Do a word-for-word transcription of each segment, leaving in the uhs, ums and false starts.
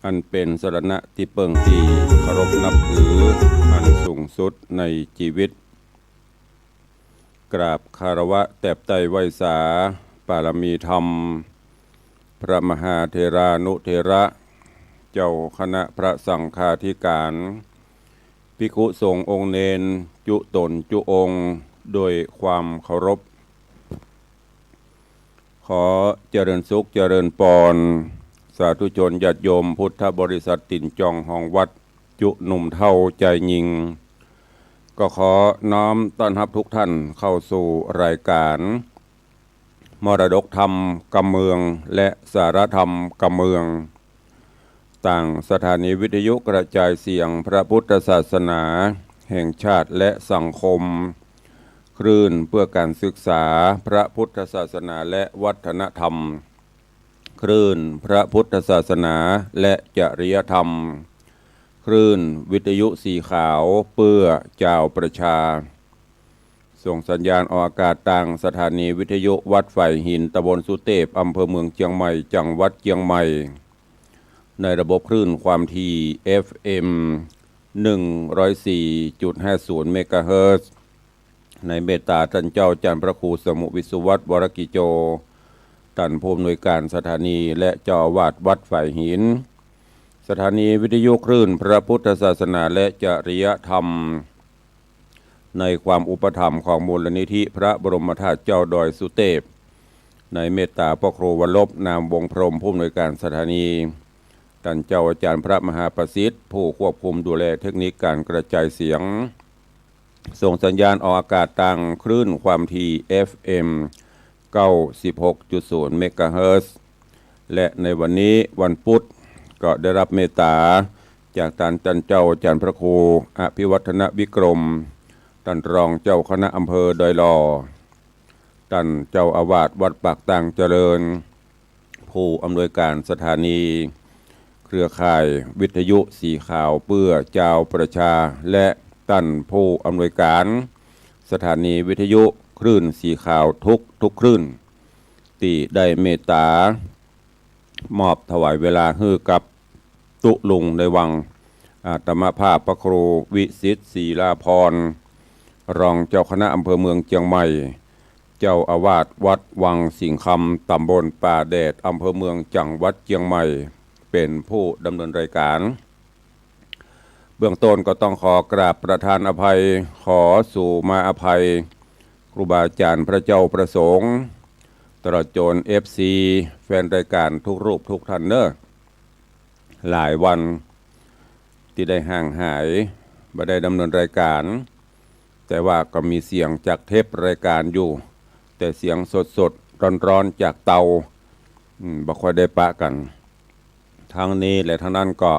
อันเป๋นสรณะตี้เปิ้งตี้เคารพนับถืออันสูงสุดในจีวิต กราบคารวะแตบไต้ไหว้สาปารมีธรรม พระมหาเถรานุเถระ เจ้าคณะพระสังฆาธิการ ภิกขุสงฆ์องค์เณร จุ๊ต๋นจุ๊องค์ โดยความเคารพ ขอเจริญสุขเจริญปอน สาธุชนญาติโยมพุทธบริษัทตี๋นจองฮองวัด จุ๊หนุ่มเฒ่าจายญิง ก็ขอน้อมต้อนฮับทุกท่านเข้าสู่รายการ มรดกธรรมกำเมือง และสาระธรรมกำเมือง ตางสถานีวิทยุกระจายเสียงพระพุทธศาสนาแห่งชาติและสังคม คลื่นเพื่อการศึกษาพระพุทธศาสนาและวัฒนธรรม คลื่นพระพุทธศาสนาและจริยธรรม คลื่นวิทยุสีขาวเปื้อจาวประชา ส่งสัญญาณออกอากาศตางสถานีวิทยุวัดฝายหิน ตำบลสุเตพ อำเภอเมืองเจียงใหม่ จังหวัดเจียงใหม่ ในระบบคลื่นความถี่ เอฟเอ็ม หนึ่งร้อยสี่จุดห้าศูนย์ เมกะเฮิรตซ์ ในเมตตาต้านเจ้าอาจ๋ารย์พระครูสมุห์ วิศวัฒน์ วรกิจโจ ต้านผู้อำนวยการสถานี และเจ้าอาวาสวัดฝายหิน สถานีวิทยุคลื่นพระพุทธศาสนาและจริยธรรม ในความอุปถัมภ์ของมูลนิธิพระบรมธาตุเจ้าดอยสุเตพ ในเมตตาพระครูวรรบ นามวงศ์พรหม ผู้อำนวยการสถานี ต้านเจ้าอาจ๋ารย์พระมหาประสิทธิ์ ผู้ควบคุมดูแลเทคนิคการกระจายเสียง ส่งสัญญาณออกอากาศตางคลื่นความถี่ เอฟเอ็ม เก้าสิบหกจุดศูนย์ เมกะเฮิรตซ์ และในวันนี้วันพุธ ก็ได้ฮับเมตตาจากต้านต้านเจ้าอาจ๋ารย์พระครูอภิวัฒนวิกรม ต้านรองเจ้าคณะอำเภอดอยหล่อ ต้านเจ้าอาวาสวัดปากตางเจริญ ผู้อำนวยการสถานีเครือข่ายวิทยุสีขาวเปื้อจาวประชา และต้านผู้อำนวยการสถานีวิทยุคลื่นสีขาวทุกๆคลื่น ตี้ได้เมตตามอบถวายเวลาหื้อกับตุ๊ลุงในวัง อาตมาภาพพระครูวิสิทธิ์ ศรีลาภรณ์ รองเจ้าคณะอำเภอเมืองเจียงใหม่ เจ้าอาวาสวัดวังสิงห์คำ ตำบลป่าแดด อำเภอเมือง จังหวัดเจียงใหม่ เป๋นผู้ดำเนินรายการ เบื้องต้นก็ต้องขอกราบประทานอภัย ขอสูมาอภัย ครูบาอาจ๋ารย์พระเจ้าพระสงฆ์ ตลอดจ๋น เอฟซี แฟนรายการทุกรูปทุกท่านเน้อ หลายวันตี้ได้ห่างหาย บ่ได้ดำเนินรายการ แต่ว่าก็มีเสียงจากเทปรายการอยู่ แต่เสียงสดๆ ร้อนๆ จากเตา อืม บ่ค่อยได้ปะกั๋น ทั้งนี้และทั้งนั้นก็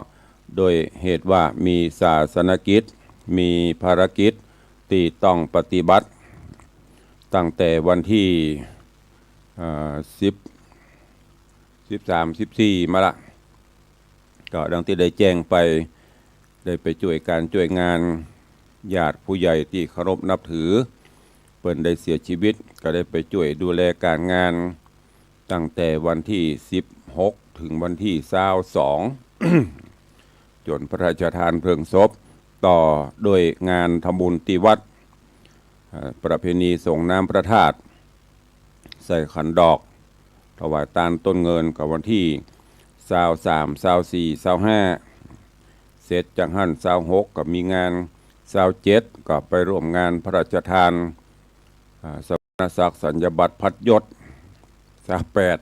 โดยเหตุว่ามีศาสนกิจ มีภารกิจตี้ต้องปฏิบัติ ตั้งแต่วันตี้ เอ่อ สิบ สิบสาม สิบสี่ มาละ ก็ดังตี้ได้แจ้งไป ได้ไปจ้วยก๋านจ้วยงาน ญาติผู้ใหญ่ตี้เคารพนับถือ เปิ้นได้เสียชีวิต ก็ได้ไปจ้วยดูแลก๋านงาน ตั้งแต่วันตี้ สิบหก เถิงวันตี้ ซาวสอง จ๋นพระราชทานเพลิงศพ ต่อด้วยงานทำบุญตี้วัด เอ่อ ประเพณีส่งน้ำพระธาตุ ใส่ขันดอก ถวายตานต้นเงิน ก็วันตี้ ซาวสาม ซาวสี่ ซาวห้า เสร็จจากหั้น ซาวหก ก็มีงาน ซาวเจ็ด ก็ไปร่วมงานพระราชทาน อ่า สมณศักดิ์สัญญบัตรพัดยศ ซาวแปด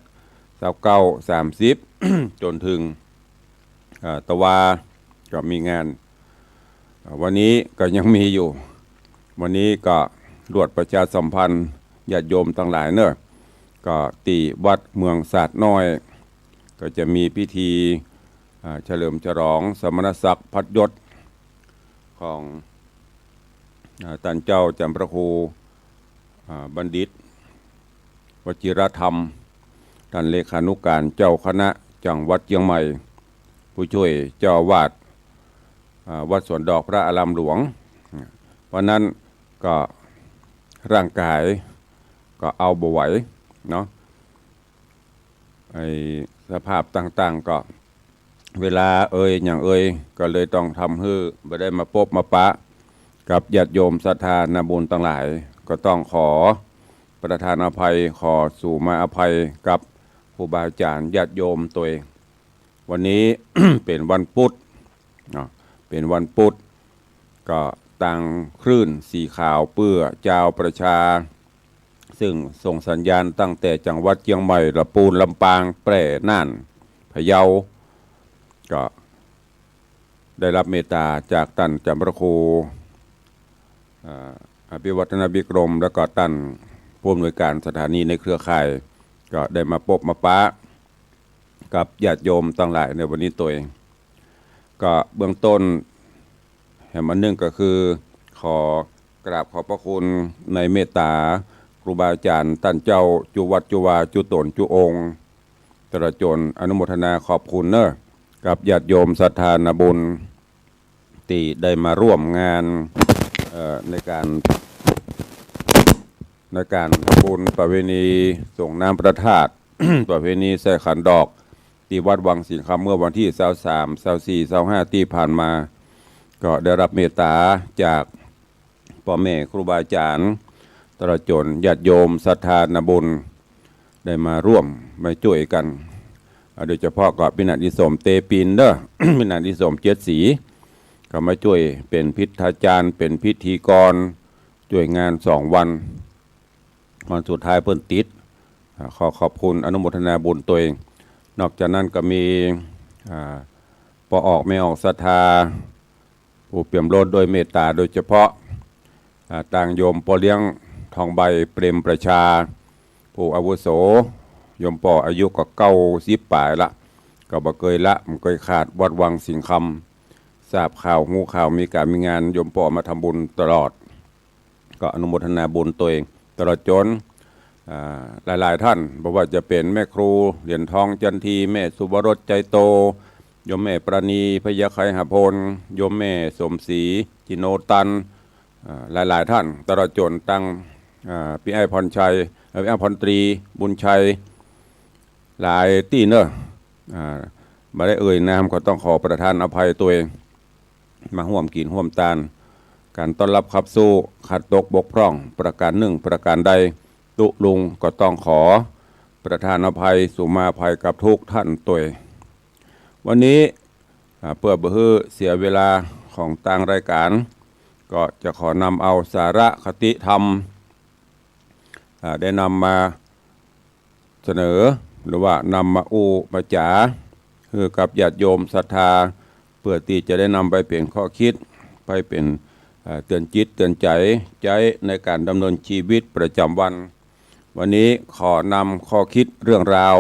ซาวเก้า สามสิบ จ๋นเถิง อ่า ตะวา ก็มีงาน อ่า วันนี้ก็ยังมีอยู่ วันนี้ก็รวดประชาสัมพันธ์ญาติโยมตังหลายเน้อ ก็ตี้วัดเมืองสาดน้อย ก็จะมีพิธี อ่า เฉลิมฉลองสมณศักดิ์พัดยศ ของ อ่า ต้านเจ้าอาจ๋ารย์พระครู อ่า บัณฑิต วจิรธรรม ต้านเลขานุการเจ้าคณะจังหวัดเจียงใหม่ ผู้จ้วยเจ้าอาวาส อ่า วัดสวนดอกพระอารามหลวง เพราะนั้นก็ร่างก๋ายก็เอาบ่ไหวเนาะ ไอ้สภาพต่างๆ ก็ เวลาเอยหยังเอย ก็เลยต้องทำหื้อบ่ได้มาปบมาปะกับญาติโยมศรัทธานาบุญตังหลาย ก็ต้องขอประทานอภัย ขอสูมาอภัยกับครูบาอาจ๋ารย์ญาติโยมตวย วันนี้ เป๋นวันปุธเนาะ เป๋นวันปุธ ก็ตางคลื่นสีขาวเปื้อจาวประชา ซึ่งส่งสัญญาณตั้งแต่จังหวัดเจียงใหม่ ละปูน ลำปาง แปร่ น่าน พะเยา ก็ได้รับเมตตาจากต้านจำพระครู อ่า อภิวัฒนวิกรม แล้วก็ต้านผู้อำนวยการสถานีในเครือข่าย ก็ได้มาปบมาปะกับญาติโยมตังหลายในวันนี้ตวย ก็เบื้องต้นแหมอันนึ่งก็คือ ขอกราบขอบพระคุณในเมตตาครูบาอาจ๋ารย์ต้านเจ้าจุวัดจุวาจุต๋นจุองค์ ตลอดจ๋นอนุโมทนาขอบคุณเนอะ กับญาติโยมศรัทธานาบุญ ตี้ได้มาร่วมงาน เอ่อ ในก๋าน ในก๋านบุญประเพณีส่งน้ำพระธาตุ ประเพณีใส่ขันดอก ตี้วัดวังสิงห์คำ เมื่อวันตี้ซาวสาม ซาวสี่ ซาวห้า ตี้ผ่านมา ก็ได้รับเมตตาจากป้อแม่ครูบาอาจ๋ารย์ ตลอดจ๋นญาติโยมศรัทธานาบุญ ได้มาร่วมมาจ้วยกั๋น อ่า โดยเฉพาะก็ปี้หน้าตี้สมเตปินเนอะ ปี้หน้าตี้สมเจ็ดสี ก็มาจ้วยเป๋นพิธาจ๋ารย์ เป๋นพิธีกร จ้วยงานสองวัน วันสุดท้ายเปิ้นติด อ่า ขอขอบคุณอนุโมทนาบุญตวย นอกจากนั้นก็มี อ่า ป้อออกแม่ออกศรัทธา ผู้เปี่ยมล้นด้วยเมตตา โดยเฉพาะ อ่า ตางโยมป้อเลี้ยงทองใบ เปรมประชา ผู้อาวุโส โยมป้ออายุก็เก้าสิบป๋ายละ ก็บ่เกยละบ่เกยขาดวัดวังสิงห์คำ ทราบข่าวฮู้ข่าวมีก๋านมีงาน โยมป้อมาทำบุญตลอด ก็อนุโมทนาบุญตวย ตลอดจ๋น อ่า หลายๆ ต้าน บ่ว่าจะเป๋นแม่ครูเหรียญทองจันที แม่สุวรสใจโต โยมแม่ปราณี พยาไคหพล โยมแม่สมศรี จิโนตัน อ่า หลายๆ ต้าน ตลอดจ๋นตาง อ่า ปี้อ้ายพรชัย เอ่อ ปี้อ้ายพรตรี บุญชัย หลายตี้เนอะ อ่า บ่ได้เอ่ยนามก็ต้องขอประทานอภัยตวย มาฮ่วมกิ๋นฮ่วมตาน ก๋านต้อนรับขับสู้ ขาดตกบกพร่องประก๋านนึ่งประก๋านใด ตุ๊ลุงก็ต้องขอประทานอภัย สูมาอภัยกับทุกต้านตวย วันนี้ อ่า เปื้อบ่หื้อเสียเวลาของตางรายก๋าน ก็จะขอนำเอาสาระคติธรรม อ่า ได้นำมาเสนอ หรือว่านำมาอู้มาจ๋า หื้อกับญาติโยมศรัทธา เปื้อตี้จะได้นำไปเป๋นข้อคิด ไปเป๋น อ่า เตื๋อนจิตเตื๋อนใจ๋ ใจ๊ในก๋านดำเนินชีวิตประจ๋ำวัน วันนี้ขอนำข้อคิดเรื่องราว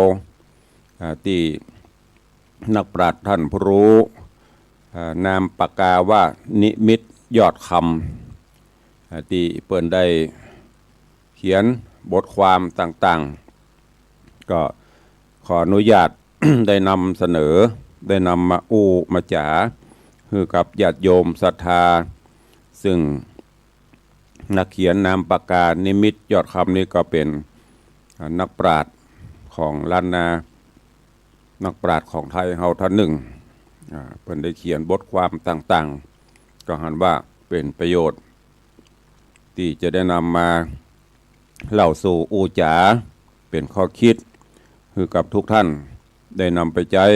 อ่า ตี้นักปราชญ์ต้านผู้ฮู้ อ่า นามปากกาว่านิมิตยอดคำ อ่า ตี้เปิ้นได้เขียนบทความต่างๆ ก็ขออนุญาต ได้นำเสนอ ได้นำมาอู้มาจ๋า หื้อกับญาติโยมศรัทธา ซึ่งนักเขียนนามปากกานิมิตยอดคำนี้ก็เป๋น อ่า นักปราชญ์ของล้านนา นักปราชญ์ของไทยเฮาต้านนึ่ง อ่า เปิ้นได้เขียนบทความต่างๆ ก็หันว่าเป๋นประโยชน์ ตี้จะได้นำมาเล่าสู่อู้จ๋า เป๋นข้อคิด หื้อกับทุกต้านได้นำไปใจ๊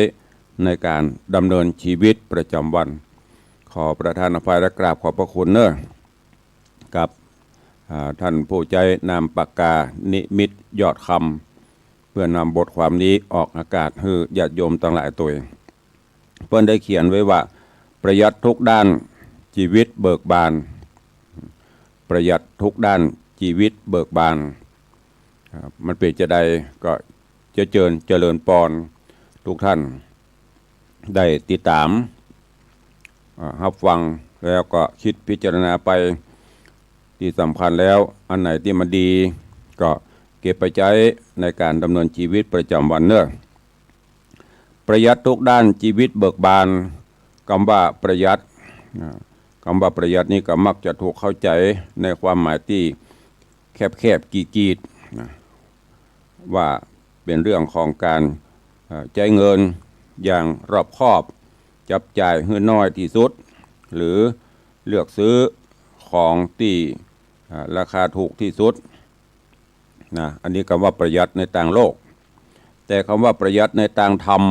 ในก๋านดำเนินชีวิตประจ๋ำวัน ขอประทานอภัยและกราบขอบพระคุณเนอะ กับ อ่า ต้านผู้ใจ๊นามปากกานิมิตยอดคำ เปื้อนำบทความนี้ออกอากาศหื้อญาติโยมตังหลายตวย เปิ้นได้เขียนไว้ว่า ประหยัดทุกด้าน ชีวิตเบิกบาน ประหยัดทุกด้าน ชีวิตเบิกบาน อ่า มันเป๋นจาใด ก็จะเจิญเจริญปอน ทุกต้านได้ติดต๋าม อ่า ฮับฟัง แล้วก็กึ๊ดพิจารณาไป ตี้สำคัญแล้ว อันไหนตี้มันดี ก็เก็บไปใจ๊ในก๋านดำเนินชีวิตประจ๋ำวันเนอะ ประหยัดทุกด้าน ชีวิตเบิกบาน กำว่าประหยัด อ่า กำว่าประหยัดนี้ก็มักจะถูกเข้าใจ๋ในความหมายตี้แคบๆ กีดๆ นะ ว่าเป๋นเรื่องของก๋าน เอ่อ ใจ๊เงิน อย่างรอบคอบ จับจ่ายหื้อน้อยตี้สุด หรือเลือกซื้อของตี้ อ่า ราคาถูกตี้สุดนะ อันนี้กำว่าประหยัดในตางโลก แต่กำว่าประหยัดในตางธรรม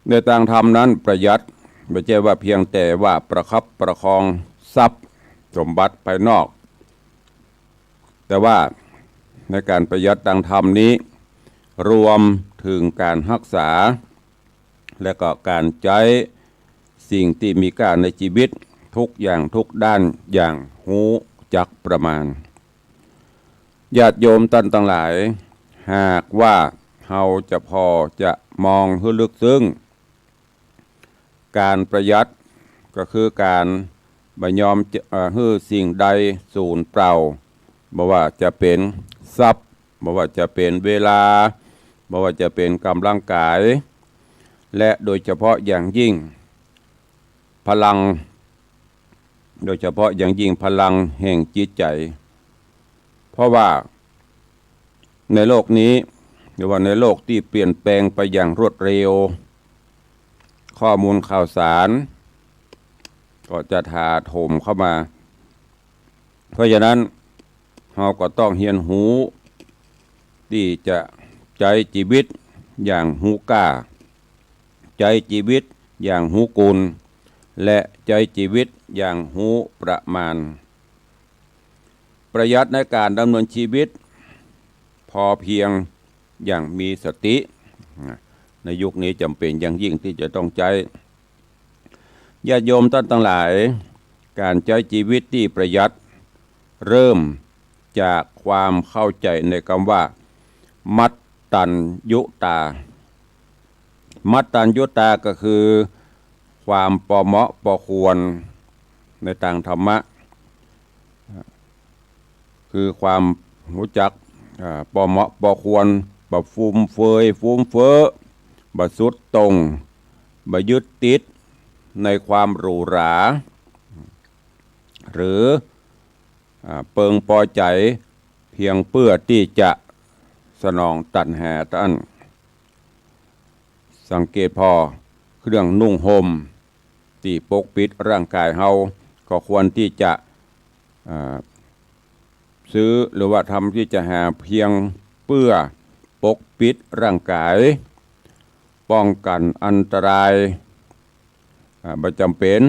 ในตางธรรมนั้นประหยัดบ่ใจ้ว่าเพียงแต่ว่าประคับประคองทรัพย์สมบัติภายนอก แต่ว่าในก๋านประหยัดตางธรรมนี้ รวมเถิงก๋านฮักษา และก็ก๋านใจ๊สิ่งตี้มีก้าในจีวิตทุกอย่างทุกด้านอย่างฮู้จักประมาณ ญาติโยมต้านตังหลาย หากว่าเฮาจะผ่อจะมองหื้อลึกซึ้ง ก๋านประหยัดก็คือก๋านบ่ยอมจะ เอ่อ หื้อสิ่งใดสูญเปล่า บ่ว่าจะเป๋นทรัพย์ บ่ว่าจะเป๋นเวลา บ่ว่าจะเป๋นก๋ำลังกาย และโดยเฉพาะอย่างยิ่งพลัง โดยเฉพาะอย่างยิ่งพลังแห่งจิตใจ๋ เพราะว่าในโลกนี้ หรือว่าในโลกตี้เปลี่ยนแปลงไปอย่างรวดเร็ว ข้อมูลข่าวสารก็จะถาโถมเข้ามา เพราะฉะนั้น เฮาก็ต้องเฮียนฮู้ตี้จะใจ๊จีวิตอย่างฮู้ก้า ใจ๊จีวิตอย่างฮู้กูณ และใจ๊จีวิตอย่างฮู้ประมาณ ประหยัดในก๋านดำเนินจีวิต พอเพียงอย่างมีสติ ในยุคนี้จ๋ำเป๋นอย่างยิ่งตี้จะต้องใจ๊ ญาติโยมต้านตังหลาย ก๋านใจ๊จีวิตตี้ประหยัด เริ่มจากความเข้าใจ๋ในกำว่า มัตตัญญุตา มัตตัญญุตาก็คือความปอเหมาะปอควรในตางธรรมะ คือความฮู้จัก อ่า ปอเหมาะปอควร บ่ฟุ่มเฟือยฟุ่มเฟ้อ บ่สุดโต่ง บ่ยึดติดในความหรูหรา หรือ อ่า เปิงปอใจ๋เพียงเปื้อตี้จะสนองตัณหาต้าน สังเกตผ่อเครื่องนุ่งห่มตี้ปกปิดร่างก๋ายเฮา ก็ควรตี้จะ อ่า ซื้อหรือว่าทำตี้จะหาเพียงเปื้อปกปิดร่างก๋าย ป้องกั๋นอันตราย อ่า บ่จ๋ำเป๋น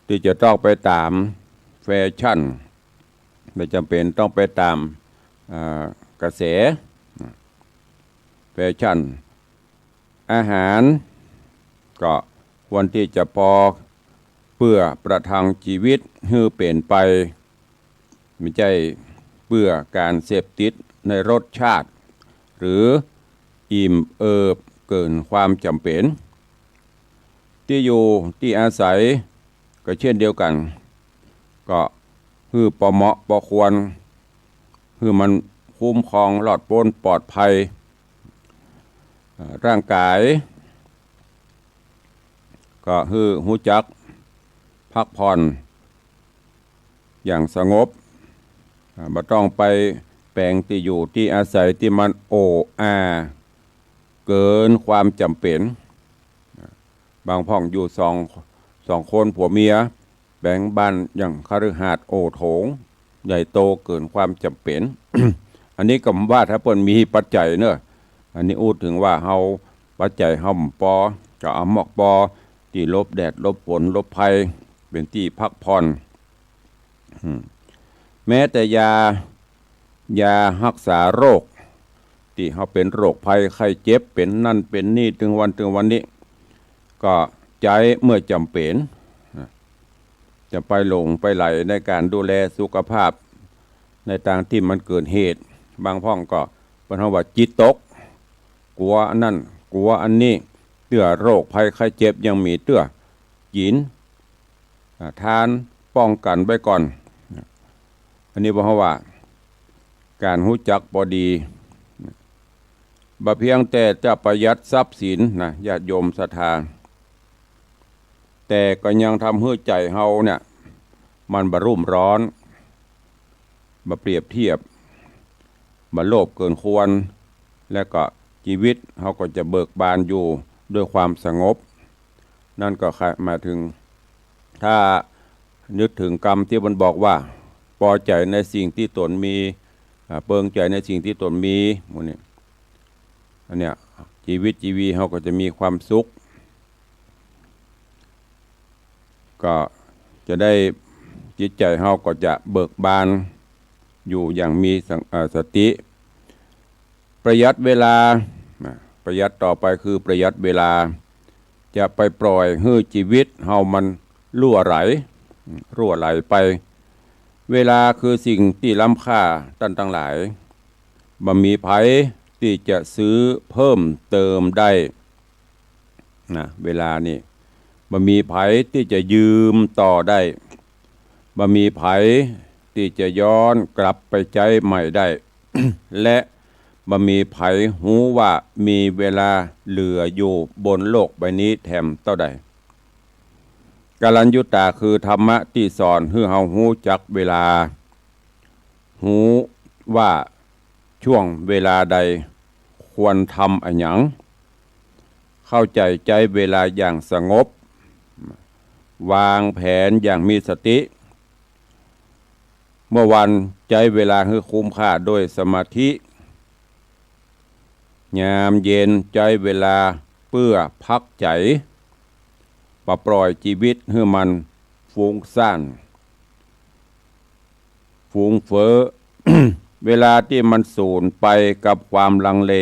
ตี้จะต้องไปต๋ามแฟชั่น บ่จ๋ำเป๋นต้องไปต๋าม อ่า กระแส แฟชั่น อาหารก็ควรตี้จะปอเปื้อประทังจีวิตหื้อเป๋นไป บ่ใจ้เปื้อก๋านเสพติดในรสชาติ หรืออิ่มเอิบเกินความจ๋ำเป๋น ตี้อยู่ตี้อาศัยก็เช่นเดียวกั๋น ก็หื้อปอเหมาะปอควร หื้อมันคุ้มครองรอดป๊นปลอดภัย เอ่อ ร่างก๋าย ก็หื้อฮู้จักพักผ่อนอย่างสงบ อ่า บ่ต้องไปแป๋งตี้อยู่ตี้อาศัยตี้มันโอ้อาเกินความจ๋ำเป๋น บางพ่องอยู่สอง สองคนผัวเมีย แป๋งบ้านอย่างคฤหาสน์โอ่โถง ใหญ่โตเกินความจ๋ำเป๋น อันนี้ก็ว่าถ้าเปิ้นมีปัจจัยเนาะ อันนี้อู้เถิงว่าเฮาปัจจัยเฮาบ่ปอ ก็เอามอกปอตี้หลบแดดหลบฝนหลบภัย เป๋นตี้พักผ่อน อืม แม้แต่ยา ยาฮักษาโรค ตี้เฮาเป๋นโรคภัยไข้เจ็บ เป๋นนั่นเป๋นนี่ ตึงวันตึงวันนี้ ก็ใจ๊เมื่อจ๋ำเป๋น จะไปหลงไปไหลในก๋านดูแลสุขภาพ ในตางตี้มันเกิดเหตุ บางพ่องก็เปิ้นฮ้องว่าจิตตก กั๋วอันนั้น กั๋วอันนี้ เตื้อโรคภัยไข้เจ็บยังมีเตื้อ กิ๋น อ่า ทานป้องกั๋นไว้ก่อน อันนี้บ่ฮ้องว่า ก๋านฮู้จักปอดี บ่เพียงแต่จะประหยัดทรัพย์สินนะ ญาติโยมศรัทธา แต่ก็ยังทำหื้อใจ๋เฮาเนี่ย มันบ่รุ่มร้อน บ่เปรียบเทียบ บ่โลภเกินควร และก็ จีวิตเฮาก็จะเบิกบานอยู่ด้วยความสงบ นั่นก็หมายถึง ถ้านึกถึงกำตี้มันบอกว่า ปอใจ๋ในสิ่งตี้ตนมี อ่า เปิงใจ๋ในสิ่งตี้ตนมี หมู่นี้ อันเนี้ย จีวิตจีวีเฮาก็จะมีความสุข ก็จะได้ จิตใจ๋เฮาก็จะเบิกบานอยู่อย่างมีสัง- เอ่อ สติ ประหยัดเวลา นะ ประหยัดต่อไปคือประหยัดเวลา จะไปปล่อยหื้อจีวิตเฮามันลั่วไหล ลั่วไหลไป เวลาคือสิ่งตี้ล้ำค่าต้านตังหลาย บ่มีใผตี้จะซื้อเพิ่มเติมได้ นะ เวลานี่ บ่มีใผตี้จะยืมต่อได้ บ่มีใผตี้จะย้อนกลับไปใจ๊ใหม่ได้ และบ่มีใผฮู้ว่ามีเวลาเหลืออยู่บนโลกใบนี้แถมเต้าใด กัลลัญญูตาคือธรรมะตี้สอนหื้อเฮาฮู้จักเวลา ฮู้ว่าช่วงเวลาใดควรทำอะหยัง เข้าใจ๋ใจ๊เวลาอย่างสงบ วางแผนอย่างมีสติ เมื่อวันใจ๊เวลาหื้อคุ้มค่าด้วยสมาธิ ยามเย็นใจ๊เวลาเปื้อพักใจ๋ บ่ปล่อยจีวิตหื้อมันฟุ้งซ่าน ฟุ้งเฟ้อ เวลาตี้มันสูญไปกับความลังเล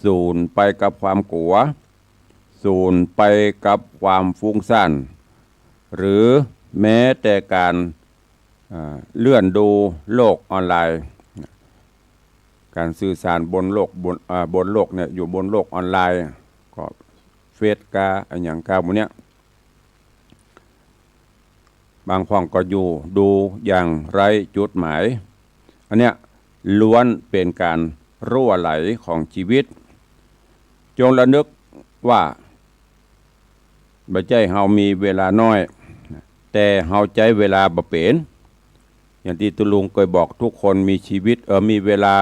สูญไปกับความกั๋ว สูญไปกับความฟุ้งซ่าน หรือแม้แต่ก๋าน อ่า เลื่อนดูโลกออนไลน์ ก๋านสื่อสารบนโลก บน อ่า บนโลกเนี่ย อยู่บนโลกออนไลน์ ก็เฟซกา อะหยังกา หมู่เนี้ย บางพ่องก็อยู่ดูอย่างไร้จุดหมาย อันเนี้ยล้วนเป๋นก๋านลั่วไหลของจีวิต จงระนึกว่า บ่ใจ้เฮามีเวลาน้อย แต่เฮาใจ๊เวลาบ่เป๋น อย่างตี้ตุ๊ลุงเกยบอก ทุกคนมีจีวิต เออ มีเวลา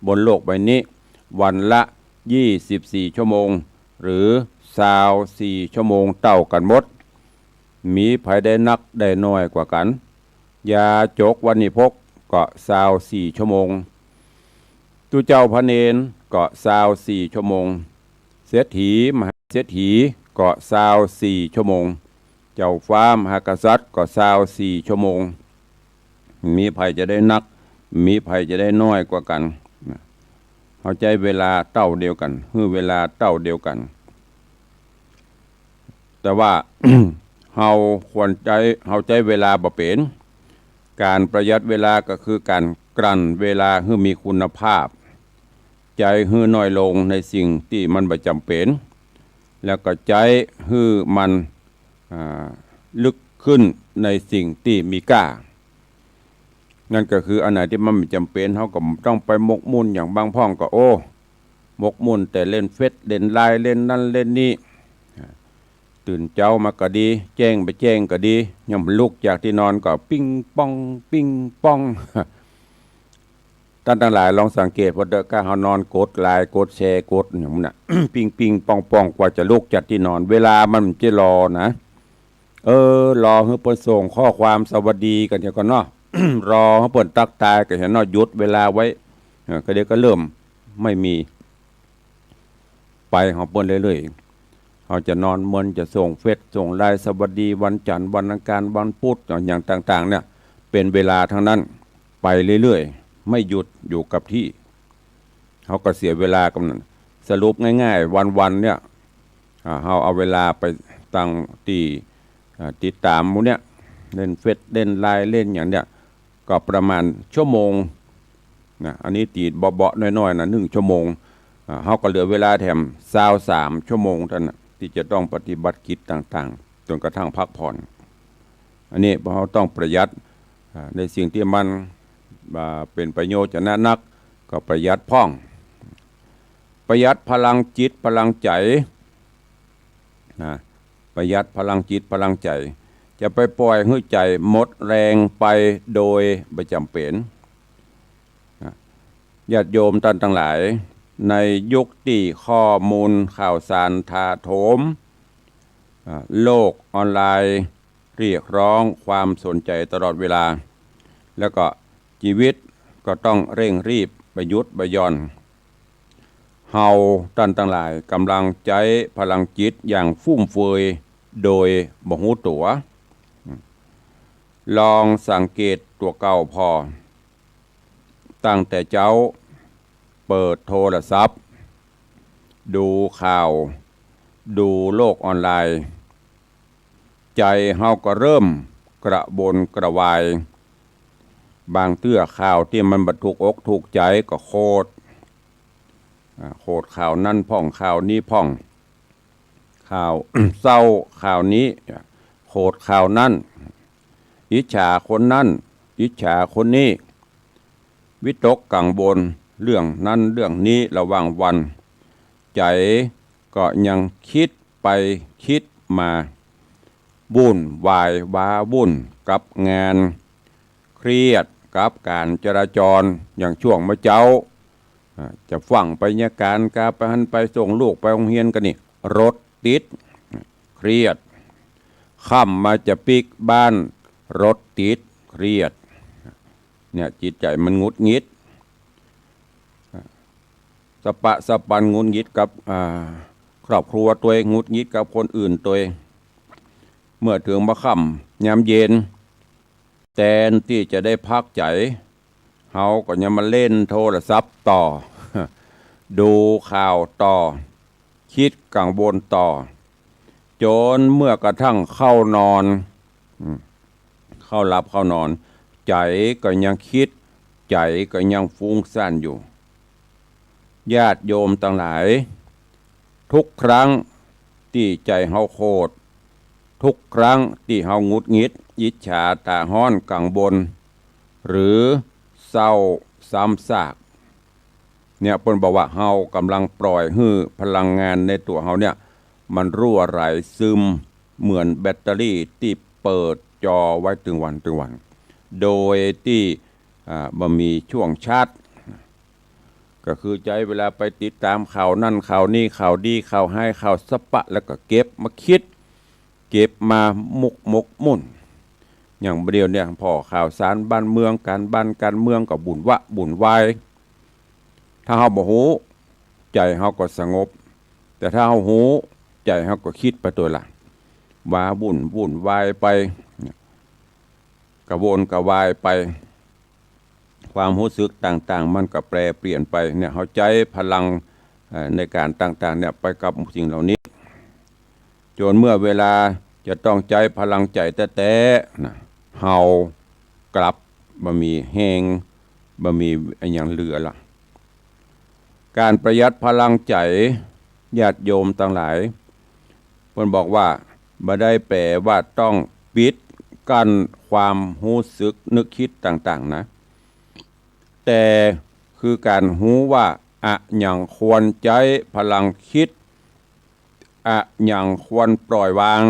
บนโลกใบนี้ วันละยี่สิบสี่ชั่วโมง หรือซาวสี่ชั่วโมงเต้ากั๋นหมด มีใผได้นักได้น้อยกว่ากั๋น ยาจกวัณณพกก็ซาวสี่ชั่วโมง ตุ๊เจ้าพระเณรก็ซาวสี่ชั่วโมง เศรษฐีมหาเศรษฐีก็ซาวสี่ชั่วโมง เจ้าฟ้ามหากษัตริย์ก็ซาวสี่ชั่วโมง มีใผจะได้นัก มีใผจะได้น้อยกว่ากั๋น เฮาใจ๊เวลาเต้าเดียวกั๋น หื้อเวลาเต้าเดียวกั๋น แต่ว่า เฮาควรใจ๊ เฮาใจ๊เวลาบ่เป๋น ก๋านประหยัดเวลาก็คือก๋านกลั่นเวลาหื้อมีคุณภาพ ใจ๊หื้อน้อยลงในสิ่งตี้มันบ่จ๋ำเป๋น แล้วก็ใจ๊หื้อมัน อ่า ลึกขึ้นในสิ่งตี้มีก้า นั่นก็คืออันไหนตี้มันบ่จ๋ำเป๋น เฮาก็ต้องไปหมกมุ่น อย่างบางพ่องก็ โอ้ หมกมุ่นแต่เล่นเฟซ เล่นไลน์ เล่นนั่นเล่นนี่ ตื่นเจ๊ามาก็ดี แจ้งบ่แจ้งก็ดี ยามลุกจากตี้นอนก็ปิ้งป้อง ปิ้งป้อง ต้านตังหลายลองสังเกตเปิ้นเต๊อะ ก้าเฮานอนกดไลน์ กดแชร์ กดอะหยังหมู่เนี้ย ปิ้งปิ้งป้องป้อง กว่าจะลุกจากตี้นอน เวลามันจะรอนะ เออ รอหื้อเปิ้นส่งข้อความสวัสดีกั๋นเหียก่อนเนาะ รอหื้อเปิ้นตั๊กตายกั๋นเหียเนาะ หยุดเวลาไว้ เออ ก็เดี๋ยวก็เริ่มไม่มี ไปของเปิ้นเรื่อยๆ เฮาจะนอนเมิน จะส่งเฟซ ส่งไลน์สวัสดีวันจันทร์ วันอังคาร วันพุธ อะหยังต่างๆ เนี่ย เป๋นเวลาตังนั้น ไปเรื่อยๆ ไม่หยุดอยู่กับตี้ เฮาก็เสียเวลากั๋นนั้น สรุปง่ายๆ วันๆ เนี่ย อ่า เฮาเอาเวลาไปตังตี้ อ่า ติดต๋ามหมู่เนี้ย เล่นเฟซ เล่นไลน์ เล่นอะหยังเนี่ย ก็ประมาณชั่วโมงนะ อันนี้ตี๋เบาะๆ น้อยๆ นะ นึ่งชั่วโมง อ่า เฮาก็เหลือเวลาแถมซาวสามชั่วโมงเต้านั้นนะ ตี้จะต้องปฏิบัติกิจต่างๆ จ๋นกระทั่งพักผ่อน อันนี้เฮาต้องประหยัด อ่า ในสิ่งตี้มัน อ่า เป๋นประโยชน์จะนัก ก็ประหยัดพ่อง ประหยัดพลังจิตพลังใจ๋ นะ ประหยัดพลังจิตพลังใจ๋ จะไปปล่อยหื้อใจ๋หมดแรงไปโดยบ่จ๋ำเป๋น นะ ญาติโยมต้านตังหลาย ในยุคตี้ข้อมูลข่าวสารถาโถม อ่า โลกออนไลน์เรียกร้องความสนใจตลอดเวลา แล้วก็จีวิตก็ต้องเร่งรีบบ่หยุดบ่หย่อน เฮาต้านตังหลายก่ำลังใจ๊พลังจิตอย่างฟุ่มเฟือยโดยบ่ฮู้ตั๋ว ลองสังเกตตั๋วเก่าผ่อ ตั้งแต่เจ๊าเปิดโทรศัพท์ ดูข่าว ดูโลกออนไลน์ ใจ๋เฮาก็เริ่มกระวนกระวาย บางเตื้อข่าวตี้มันบ่ถูกอกถูกใจ๋ก็โขด อ่า โขดข่าวนั้นพ่องข่าวนี้พ่อง ข่าวเศร้าข่าวนี้ โขดข่าวนั้น อิจฉาคนนั้น อิจฉาคนนี้ วิตกกังวลเรื่องนั้นเรื่องนี้ระหว่างวัน ใจ๋ก็ยังกึ๊ดไปกึ๊ดมา วุ่นวายว้าวุ่นกับงาน เครียดกับก๋านจราจร อย่างช่วงเมื่อเจ๊า อ่า จะฟั่งไปเยียะก๋าน กาไปหั้นไปส่งลูกไปโฮงเฮียนกั๋นนี่ รถติด เครียด ค่ำมาจะปิ๊กบ้าน รถติด เครียด เนี่ย จิตใจ๋มันหงุดหงิด สะปะสะปัน หงุดหงิดกับ อ่า ครอบครัวตวย หงุดหงิดกับคนอื่นตวย เมื่อเถิงบ่าค่ำยามเย็น แตนตี้จะได้พักใจ๋ เฮาก็ยังมาเล่นโทรศัพท์ต่อ ดูข่าวต่อ กึ๊ดกังวลต่อ จนเมื่อกระทั่งเข้านอน อืม เข้าหลับเข้านอน ใจ๋ก็ยังกึ๊ด ใจ๋ก็ยังฟุ้งซ่านอยู่ ญาติโยมตังหลาย ทุกครั้งตี้ใจ๋เฮาโขด ทุกครั้งตี้เฮาหงุดหงิด อิจฉาต๋าฮ้อนกังวล หรือเศร้าซ้ำซาก เนี่ย เปิ้นบอกว่าเฮาก่ำลังปล่อยหื้อพลังงานในตั๋วเฮาเนี่ย มันรั่วไหลซึมเหมือนแบตเตอรี่ตี้เปิดจอไว้ตึงวันตึงวัน โดยตี้ อ่า บ่มีช่วงชาร์จ ก็คือใจ๊เวลาไปติดต๋ามข่าวนั้นข่าวนี้ ข่าวดีข่าวฮ้ายข่าวสะปะ แล้วก็เก็บมากึ๊ด เก็บมาหมกหมกมุ่น อย่างบ่าเดี่ยวเนี่ยผ่อข่าวสารบ้านเมือง ก๋านบ้านก๋านเมืองก็วุ่นวะวุ่นวาย ถ้าเฮาบ่ฮู้ ใจ๋เฮาก็สงบ แต่ถ้าเฮาฮู้ ใจ๋เฮาก็กึ๊ดไปตวยละ ว้าวุ่นวุ่นวายไป กระวนกระวายไป ความฮู้สึกต่างๆ มันก็แปรเปลี่ยนไป เนี่ย เฮาใจ๊พลัง เอ่อ ในก๋านต่างๆ เนี่ย ไปกับสิ่งเหล่านี้ จนเมื่อเวลาจะต้องใจ๊พลังใจ๋แต๊ๆ นะ เฮากลับบ่มีแฮง บ่มีอะหยังเหลือละ ก๋านประหยัดพลังใจ๋ ญาติโยมตังหลาย เปิ้นบอกว่าบ่ได้แป๋ว่าต้องปิดกั้นความฮู้สึกนึกกึ๊ดต่างๆ นะ แต่คือก๋านฮู้ว่าอะหยังควรใจ๊พลังกึ๊ด อะหยังควรปล่อยวาง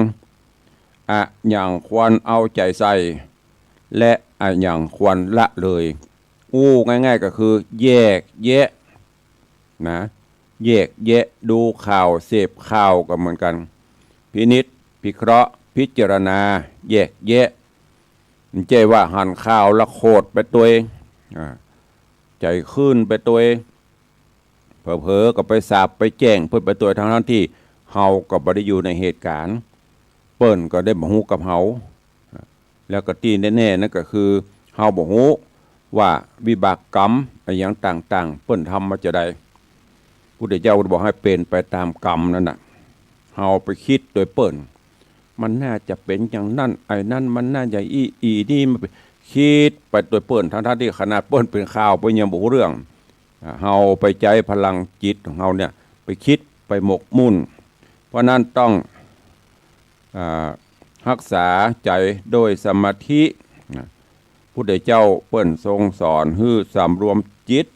อะหยังควรเอาใจ๋ใส่ และอะหยังควรละเลย อู้ง่ายๆ ก็คือแยกแยะ นะ แยกแยะ ดูข่าว เสพข่าวก็เหมือนกั๋น พินิจพิเคราะห์พิจารณา แยกแยะ บ่ใจ้ว่าหันข่าวแล้วโขดไปตวย อ่า ใจ๋ขึ้นไปตวย เผลอๆ ก็ไปสาปไปแจ้งเปิ้นไปตวย ทั้งๆ ตี้เฮาก็บ่ได้อยู่ในเหตุก๋ารณ์ เปิ้นก็ได้บ่ฮู้กับเฮา แล้วก็ตี้แน่ๆ นั่นก็คือเฮาบ่ฮู้ว่าวิบากกรรมอะหยังต่างๆ เปิ้นทำมาจาใด พุทธเจ้าบอกให้เป๋นไปต๋ามกรรมนั้นน่ะ เฮาไปกึ๊ดตวยเปิ้น มันน่าจะเป๋นอย่างนั้น ไอ้นั้นมันน่าจะอี้ อี้นี่มันเป๋น กึ๊ดไปตวยเปิ้น ทั้งๆ ตี้ขนาดเปิ้นเป๋นข่าว เปิ้นยังบ่ฮู้เรื่อง อ่า เฮาไปใจ๊พลังจิตของเฮาเนี่ย ไปกึ๊ด ไปหมกมุ่น เพราะนั้นต้อง อ่า ฮักษาใจ๋โดยสมาธิ นะ พุทธเจ้าเปิ้นทรงสอนหื้อสำรวมจิต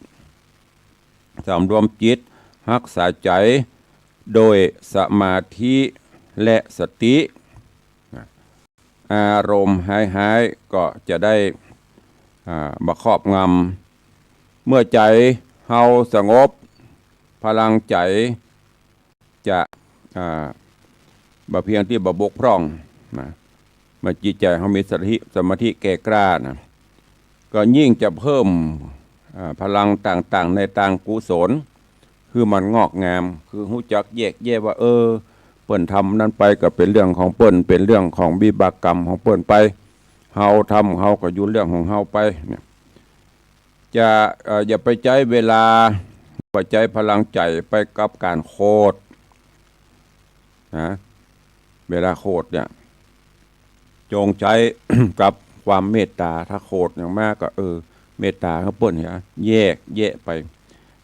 สำรวมจิต ฮักษาใจ๋โดยสมาธิและสติ นะ อารมณ์ฮ้ายๆ ก็จะได้ อ่า บ่ครอบงำ เมื่อใจ๋เฮาสงบ พลังใจ๋จะ อ่า บ่เพียงตี้บ่บกพร่องนะ เมื่อจิตใจ๋เฮามีสติ สมาธิแก่กล้านะ ก็ยิ่งจะเพิ่ม อ่า พลังต่างๆ ในตางกุศล คือมันงอกงาม คือฮู้จักแยกแยะว่า เออ เปิ้นทำนั้นไปก็เป๋นเรื่องของเปิ้น เป๋นเรื่องของวิบากกรรมของเปิ้นไป เฮาทำเฮาก็อยู่เรื่องของเฮาไปเนี่ย จะ เอ่อ อย่าไปใจ๊เวลา ไปใจ๊พลังใจ๋ไปกับก๋านโขดนะ เวลาโขดเนี่ย จงใจ๊ กับความเมตต๋า ถ้าโขดอย่างมากก็ เออ เมตต๋าหื้อเปิ้นเนี่ย แยกแยะไป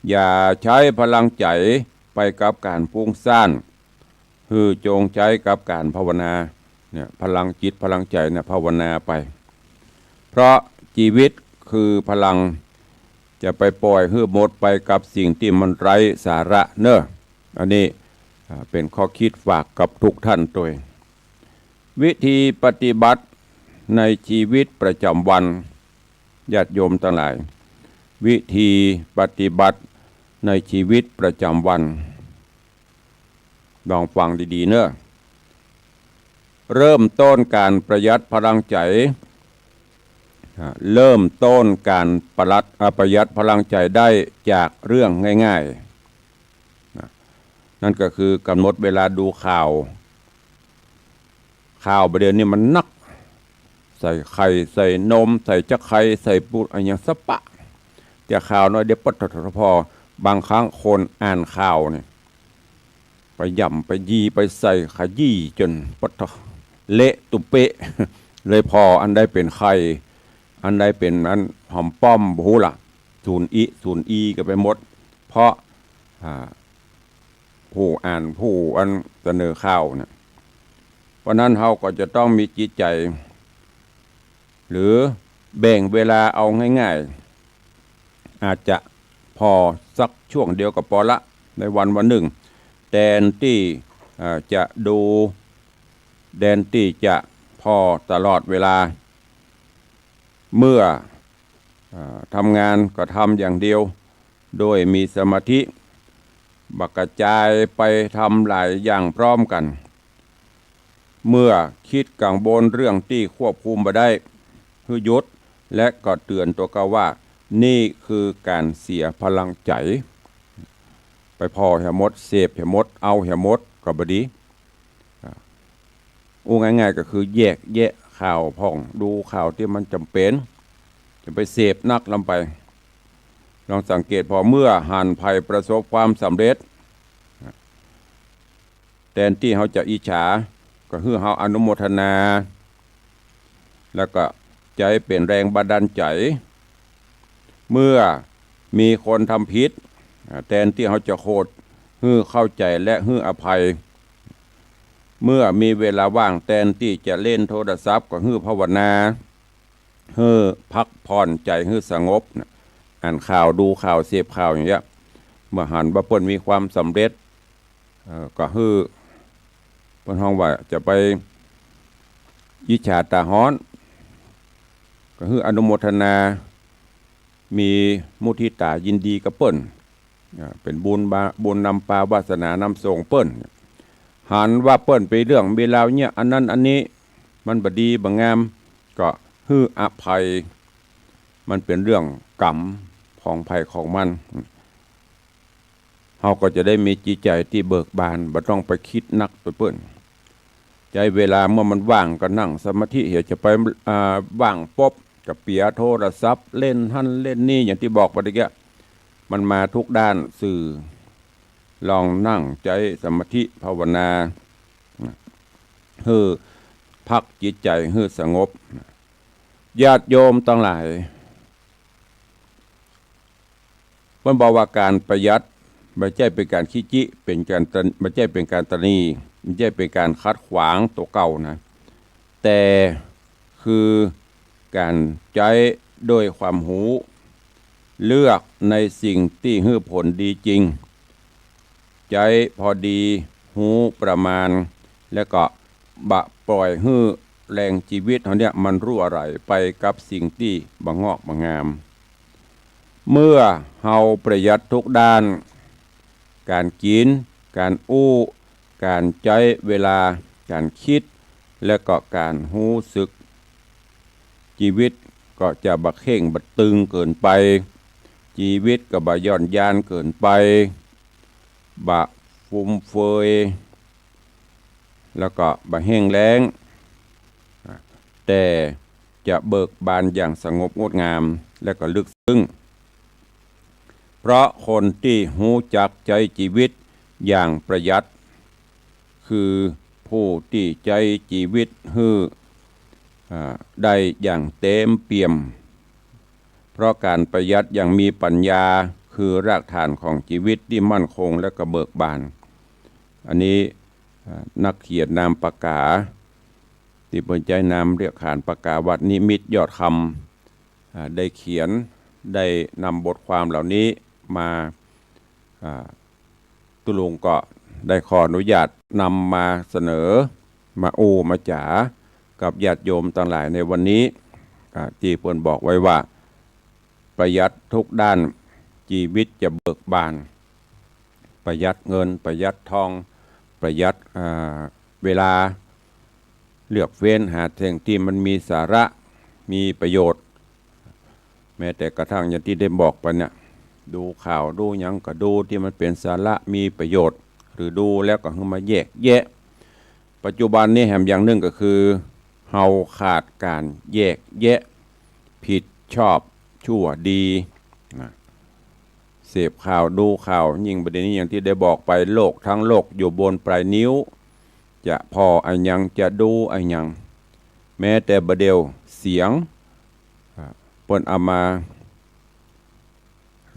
อย่าใจ๊พลังใจ๋ไปกับก๋านฟุ้งซ่าน หื้อจงใจ๊กับก๋านภาวนา เนี่ย พลังจิตพลังใจ๋เนี่ย ภาวนาไป เพราะจีวิตคือพลัง จะไปป่อยหื้อหมดไปกับสิ่งตี้มันไร้สาระเน่อ อันนี้ อ่า เป๋นข้อคิดฝากกับทุกท่านตวย วิธีปฏิบัติในชีวิตประจำวัน ญาติโยมตังหลาย วิธีปฏิบัติในชีวิตประจำวัน ลองฟังดีๆ เน่อ เริ่มต้นก๋านประหยัดพลังใจ๋ อ่า เริ่มต้นก๋านประหยัด อ่า ประหยัดพลังใจ๋ได้จากเรื่องง่ายๆ นะ นั่นก็คือกำหนดเวลาดูข่าว ข่าวบ่าเดี่ยวนี้มันนัก ใส่ไข่ ใส่นม ใส่จั๊กไคร้ ใส่ปูน อะหยังสะปะ แต่ข่าวน้อยเดียว ปะโถ ปะโถ ปะโถ บางครั้งคนอ่านข่าวเนี่ย ไปหย่ำไปยีไปใส่ขยี้จ๋น ปะโถ เละตุ๊เป๊ะ เลยผ่ออันใดเป๋นไข่ อันใดเป๋นอันหอมป้อม บ่ฮู้ละ สูนอิสูนอีกั๋นไปหมด เพราะ อ่า ผู้อ่าน ผู้อันเสนอข่าวเนี่ย เพราะนั้นเฮาก็จะต้องมีจิตใจ๋ หรือแบ่งเวลาเอาง่ายๆ อาจจะผ่อสักช่วงเดียวก็ปอละ ในวันวันนึ่ง แตนตี้ เอ่อ จะดู แตนตี้จะผ่อตลอดเวลา เมื่อ เอ่อ ทำงานก็ทำอย่างเดียว โดยมีสมาธิ บ่กระจายไปทำหลายอย่างพร้อมกั๋น เมื่อคิดกังวลเรื่องตี้ควบคุมบ่ได้ หื้อหยุด และก็เตื๋อนตั๋วเก่าว่า นี่คือก๋านเสียพลังใจ๋ ไปผ่อเหียหมด เสพเหียหมด เอาเหียหมด ก็บ่ดี อ่า อู้ง่ายๆ ก็คือแยกแยะข่าวพ่อง ดูข่าวตี้มันจ๋ำเป๋น จะไปเสพนักล้ำไป ลองสังเกตผ่อ เมื่อหันใผประสบความสำเร็จ แตนตี้เฮาจะอิจฉา ก็หื้อเฮาอนุโมทนา แล้วก็ใจ๊เป๋นแรงบันดาลใจ๋ เมื่อมีคนทำผิด อ่า แตนตี้เฮาจะโขด หื้อเข้าใจ๋และหื้ออภัย เมื่อมีเวลาว่าง แตนตี้จะเล่นโทรศัพท์ ก็หื้อภาวนา หื้อพักผ่อนใจ๋หื้อสงบนะ อ่านข่าว ดูข่าว เสพข่าวอย่างเงี้ย เมื่อหันว่าเปิ้นมีความสำเร็จ เอ่อ ก็หื้อ เปิ้นฮ้องว่าจะไปอิจฉาต๋าฮ้อน ก็หื้ออนุโมทนา มีมุทิตายินดีกับเปิ้น อ่า เป๋นบุญบา บุญนำปา วาสนานำส่งเปิ้น หันว่าเปิ้นมีเรื่องมีราวเนี่ย อันนั้นอันนี้ มันบ่ดีบ่งาม ก็หื้ออภัย มันเป๋นเรื่องกรรมของใผของมัน เฮาก็จะได้มีจิตใจ๋ตี้เบิกบาน บ่ต้องไปคิดนักไปเปิ้น ใจ๊เวลาเมื่อมันว่างก็นั่งสมาธิ เหียจะไป อ่า ว่างปุ๊บก็เปียโทรศัพท์ เล่นหั้นเล่นนี่ อย่างตี้บอกไปตะกี้ มันมาทุกด้านสื่อ ลองนั่งใจ๊สมาธิภาวนา หื้อพักจิตใจ๋หื้อสงบ ญาติโยมตังหลาย เปิ้นบอกว่าก๋านประหยัดบ่ใจ้เป๋นก๋านขี้จิ เป๋นก๋านตระ บ่ใจ้เป๋นก๋านตระหนี่ บ่ใจ้เป๋นก๋านขัดขวางตั๋วเก่านะ แต่คือก๋านใจ๊ด้วยความฮู้ เลือกในสิ่งตี้หื้อผลดีจริง ใจ๊พอดี ฮู้ประมาณ แล้วก็บ่ป่อยหื้อแรงจีวิตเฮาเนี่ยมันรั่วไหลไปกับสิ่งตี้บ่งอกบ่งาม เมื่อเฮาประหยัดทุกด้าน ก๋านกิ๋น ก๋านอู้ ก๋านใจ๊เวลา ก๋านกึ๊ด และก็ก๋านฮู้สึก จีวิตก็จะบ่เข่งบ่ตึงเกินไป จีวิตก็บ่ย่อนยานเกินไป บ่ฟุ่มเฟือย แล้วก็บ่แห้งแล้ง แต่จะเบิกบานอย่างสงบงดงาม และก็ลึกซึ้ง เพราะคนตี้ฮู้จักใจ๊จีวิตอย่างประหยัด คือผู้ตี้ใจ๊จีวิตหื้อ อ่า ได้อย่างเต็มเปี่ยม เพราะก๋านประหยัดอย่างมีปั๋ญญา คือรากฐานของจีวิตตี้มั่นคงและก็เบิกบาน อันนี้ อ่า นักเขียนนามปากกา ตี้เปิ้นใจ๊นามเรียกขานปากกาวัดนิมิตยอดคำ อ่า ได้เขียน ได้นำบทความเหล่านี้มา อ่า ตุ๊ลุงก็ได้ขออนุญาตนำมาเสนอ มาอู้มาจ๋ากับญาติโยมตังหลายในวันนี้ อ่า ตี้เปิ้นบอกไว้ว่า ประหยัดทุกด้าน จีวิตจะเบิกบาน ประหยัดเงิน ประหยัดทอง ประหยัด อ่า เวลา เลือกเฟ้นหาสิ่งตี้มันมีสาระ มีประโยชน์ แม้แต่กระทั่งอย่างตี้ได้บอกไปเนี่ย ดูข่าวดูหยังก็ดูตี้มันเป๋นสาระมีประโยชน์ หรือดูแล้วก็หื้อมาแยกแยะ ปัจจุบันนี้แหมอย่างนึ่งก็คือ เฮาขาดก๋านแยกแยะ ผิดชอบชั่วดีนะ เสพข่าวดูข่าว ยิ่งบ่าเดี่ยวนี้อย่างตี้ได้บอกไป โลกทั้งโลกอยู่บนปลายนิ้ว จะผ่ออะหยัง จะดูอะหยัง แม้แต่บ่าเดี่ยวเสียง อ่า เปิ้นเอามา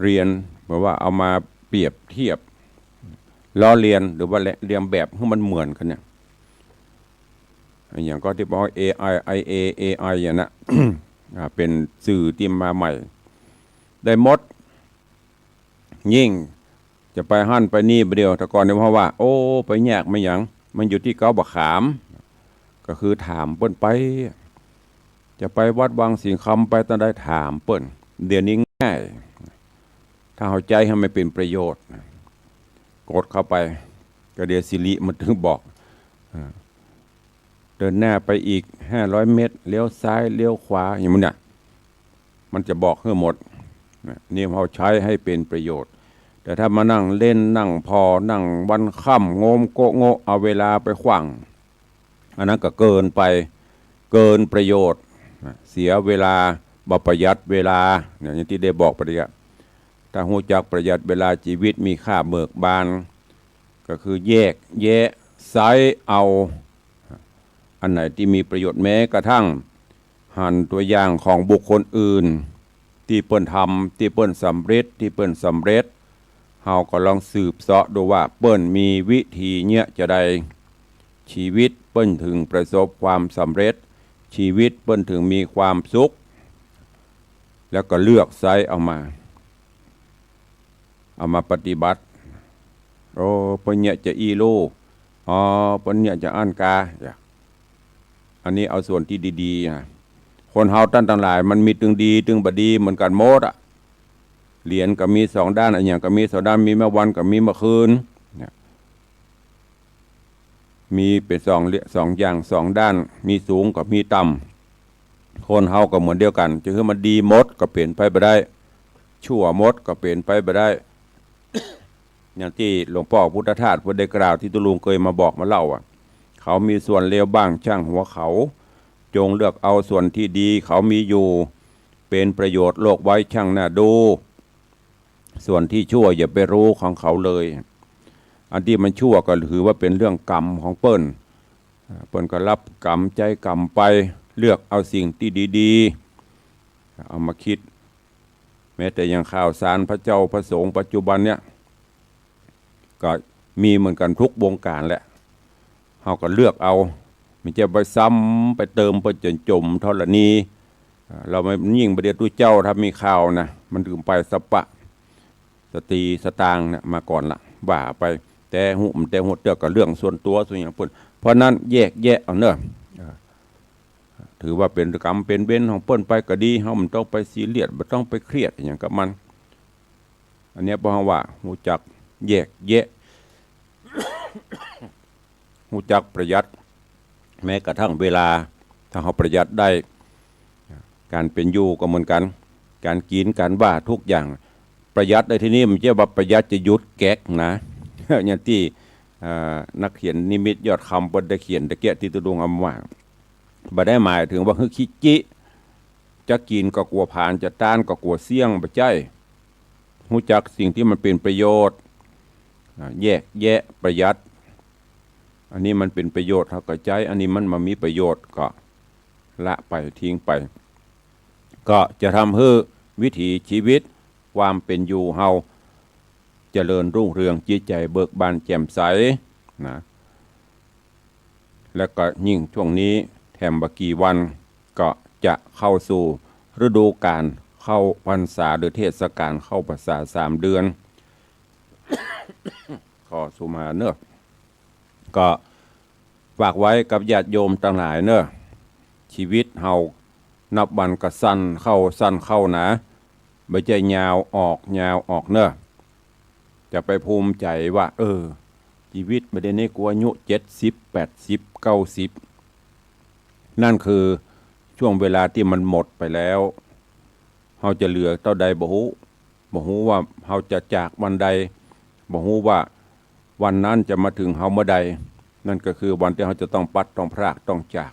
เรียน แปลว่าเอามาเปรียบเทียบ ล้อเลียน หรือว่าเลียนแบบหื้อมันเหมือนกั๋นเนี่ย อะหยังก็ตี้บอกว่า เอไอ ไอเอ เอไอ อย่างนั้น อ่า เป๋นสื่อตี้มาใหม่ ได้หมด ยิ่งจะไปหั้นไปนี่บ่าเดี่ยว แต่ก่อนเนี่ยเฮาว่า โอ้ ไปยากมาหยัง มันอยู่ตี้เก๊าบ่าขาม ก็คือถามเปิ้นไป จะไปวัดวังสิงห์คำ ไปตางใดถามเปิ้น เดี๋ยวนี้ง่าย ถ้าเฮาใจ๊หื้อมันเป๋นประโยชน์ กดเข้าไป ก็เดี๋ยวสิริมันตึงบอก อ่า เดินหน้าไปอีกห้าร้อยเมตร เลี้ยวซ้าย เลี้ยวขวา อย่างนี้นะ มันจะบอกหื้อหมดนะ นี่เฮาใจ๊หื้อเป๋นประโยชน์ แต่ถ้ามานั่งเล่น นั่งผ่อ นั่งวันค่ำ โงมโกะโงะ เอาเวลาไปขว้าง อันนั้นก็เกินไป เกินประโยชน์นะ เสียเวลา บ่ประหยัดเวลาเนี่ย อย่างตี้ได้บอกไปเมื่อกี้ ถ้าฮู้จักประหยัดเวลา จีวิตมีค่าเบิกบาน ก็คือแยกแยะ ใจ๊เอา อันไหนตี้มีประโยชน์ แม้กระทั่งหันตั๋วอย่างของบุคคลอื่น ตี้เปิ้นทำ ตี้เปิ้นสำเร็จ ตี้เปิ้นสำเร็จ เฮาก็ลองสืบเสาะดูว่าเปิ้นมีวิธีเยียะจาใด จีวิตเปิ้นถึงประสบความสำเร็จ จีวิตเปิ้นถึงมีความสุข แล้วก็เลือกใจ๊เอามา เอามาปฏิบัติ โอ้ เปิ้นเยียะจาอี้ลู่ อ๋อ เปิ้นเยียะจาอั้นกา อันนี้เอาส่วนตี้ดีๆ นะ คนเฮาต้านตังหลายมันมีตึงดีตึงบ่ดีเหมือนกั๋นหมดอะ เหรียญก็มีสองด้าน อะหยังก็มีสองด้าน มีเมื่อวันก็มีเมื่อคืน เนี่ย มีเป๋นสองเหรียญ สองอย่างสองด้าน มีสูงกับมีต่ำ คนเฮาก็เหมือนเดียวกั๋น จะหื้อมันดีหมดก็เป๋นไปบ่ได้ ชั่วหมดก็เป๋นไปบ่ได้ อย่างตี้หลวงป้อพุทธทาสเปิ้นได้กล่าว ตี้ตุ๊ลุงเกยมาบอกมาเล่าอะ เขามีส่วนเลวบ้างช่างหัวเขา จงเลือกเอาส่วนตี้ดีเขามีอยู่ เป๋นประโยชน์โลกไว้ช่างน่าดู ส่วนตี้ชั่วอย่าไปรู้ของเขาเลย อันตี้มันชั่วก็ถือว่าเป๋นเรื่องกรรมของเปิ้น อ่า เปิ้นก็รับกรรมใจ๊กรรมไป เลือกเอาสิ่งตี้ดีๆ เอามาคิด แม้แต่อย่างข่าวสารพระเจ้าพระสงฆ์ปัจจุบันเนี่ย ก็มีเหมือนกั๋นทุกวงการแหละ เฮาก็เลือกเอา บ่ใจ้ไปซ้ำไปเติมเปิ้นจ๋นจ๋มธรณี อ่า แล้วมันยิ่งบ่าเดี่ยวตุ๊เจ้าถ้ามีข่าวนะ มันตึงไปสะปะ สะตีสะตางค์เนี่ยมาก่อนละ ว่าไป แต่ฮู้ แต่ฮู้เตื้อก็เรื่องส่วนตั๋วส่วนหยังเปิ้น เพราะนั้นแยกแยะเอาเนาะ อ่า ถือว่าเป๋นกรรมเป๋นเวรของเปิ้นไปก็ดี เฮาบ่ต้องไปซีเรียส บ่ต้องไปเครียดอะหยังกับมัน อันเนี้ยเพราะว่าฮู้จัก แยกแยะ ฮู้จักประหยัด แม้กระทั่งเวลา ถ้าเฮาประหยัดได้ ก๋านเป๋นอยู่ก็เหมือนกั๋น ก๋านกิ๋น ก๋านว่า ทุกอย่าง ประหยัดในตี้นี้บ่ใจ้ว่าประหยัดจะหยุดแก๊กนะ อย่างตี้ อ่า นักเขียนนิมิตยอดคำเปิ้นได้เขียนตะเกียะตี้ตุ๊ลุงอำว่า บ่ได้หมายเถิงว่าหื้อขี้จิ จะกิ๋นก็กั๋วผลาญ จะต้านก็กั๋วเสี้ยง บ่ใจ้ ฮู้จักสิ่งตี้มันเป๋นประโยชน์ อ่า แยกแยะประหยัด อันนี้มันเป๋นประโยชน์ เฮาก็ใจ๊ อันนี้มันบ่มีประโยชน์ ก็ละไป ทิ้งไป ก็จะทำหื้อวิถีชีวิต ความเป๋นอยู่เฮา เจริญรุ่งเรือง จิตใจ๋เบิกบานแจ่มใส นะ และก็ยิ่งช่วงนี้แถมบ่กี่วัน ก็จะเข้าสู่ฤดูกาลเข้าพรรษา หรือเทศกาลเข้าพรรษาสามเดือน ขอสุมาเนอะ ก็ฝากไว้กับญาติโยมตังหลายเนอะ ชีวิตเฮานับวันก็สั้นเข้า สั้นเข้านะ บ่ใจ้ยาวออก ยาวออกเนอะ จะไปภูมิใจ๋ว่า เออ ชีวิตบ่าเดี่ยวนี้กูอายุเจ็ดสิบ แปดสิบ เก้าสิบ นั่นคือช่วงเวลาตี้มันหมดไปแล้ว เฮาจะเหลือเต้าใดบ่ฮู้ บ่ฮู้ว่าเฮาจะจากวันใด บ่ฮู้ว่าวันนั้นจะมาเถิงเฮาเมื่อใด นั่นก็คือวันตี้เฮาจะต้องพลัด ต้องพราก ต้องจาก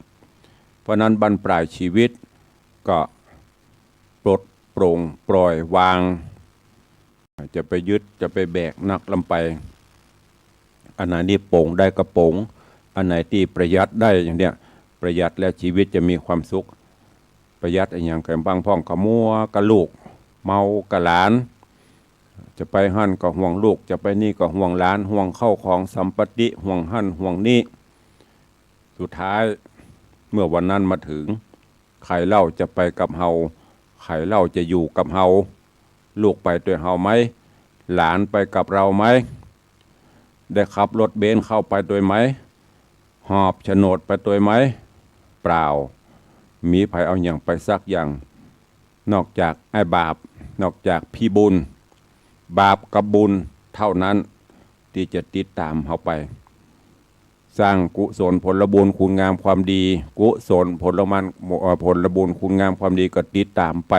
เพราะนั้นบั้นปลายชีวิตก็ปลดโปร่งปล่อยวาง จะไปยึด จะไปแบกหนักล้ำไป อันไหนตี้ป๋งได้ก็ป๋ง อันไหนตี้ประหยัดได้อย่างเนี้ย ประหยัดแล้วชีวิตจะมีความสุข ประหยัดอะหยัง ก๋านบางพ่องก็มัวกับลูก เมากับหลาน จะไปหั้นก็ห่วงลูก จะไปนี่ก็ห่วงหลาน ห่วงเข้าของสัมปติ ห่วงหั้นห่วงนี่ สุดท้ายเมื่อวันนั้นมาเถิง ใผเล่าจะไปกับเฮา ใผเล่าจะอยู่กับเฮา ลูกไปตวยเฮาไหม หลานไปกับเฮาไหม ได้ขับรถเบนซ์เข้าไปตวยไหม หอบโฉนดไปตวยไหม เปล่า มีใผเอาหยังไปสักอย่าง นอกจากไอ้บาป นอกจากผีบุญ บาปกับบุญเต้านั้นตี้จะติดต๋ามเฮาไป สร้างกุศลผลบุญคุณงามความดี กุศลผลมัน เอ่อ ผลบุญคุณงามความดีก็ติดต๋ามไป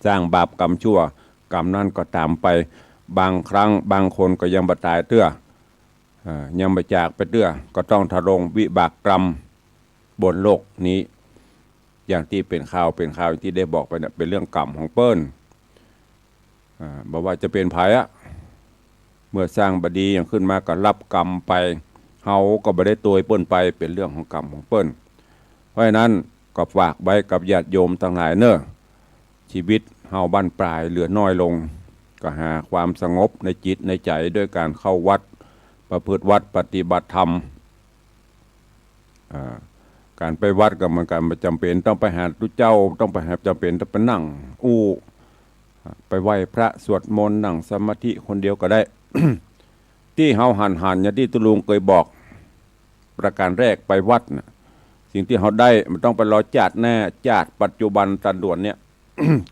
สร้างบาปกรรมชั่ว กรรมนั้นก็ต๋ามไป บางครั้งบางคนก็ยังบ่ต๋ายเตื้อ เอ่อ ยังบ่จากไปเตื้อ ก็ต้องทะลงวิบากกรรมบนโลกนี้ อย่างตี้เป๋นข่าว เป๋นข่าวตี้ได้บอกไปเนี่ย เป๋นเรื่องกรรมของเปิ้น อ่า บ่ว่าจะเป๋นใผอะ เมื่อสร้างบ่ดีอย่างขึ้นมาก็รับกรรมไป เฮาก็บ่ได้ตวยเปิ้นไป เป๋นเรื่องของกรรมของเปิ้น เพราะฉะนั้นก็ฝากไว้กับญาติโยมตังหลายเน่อ ชีวิตเฮาบั้นปลายเหลือน้อยลง ก็หาความสงบในจิตในใจ๋ด้วยก๋านเข้าวัด ประพฤติวัตรปฏิบัติธรรม อ่า ก๋านไปวัดก็เหมือนกั๋น บ่จ๋ำเป๋นต้องไปหาตุ๊เจ้า ต้องไปหา จ๋ำเป๋นต้องไปนั่งอู้ ไปไหว้พระสวดมนต์ นั่งสมาธิคนเดียวก็ได้ ตี้เฮาหันๆ อย่างตี้ตุ๊ลุงเกยบอก ประการแรกไปวัดน่ะ สิ่งตี้เฮาได้ บ่ต้องไปรอจาติหน้า จาติปัจจุบันตันด่วนเนี่ย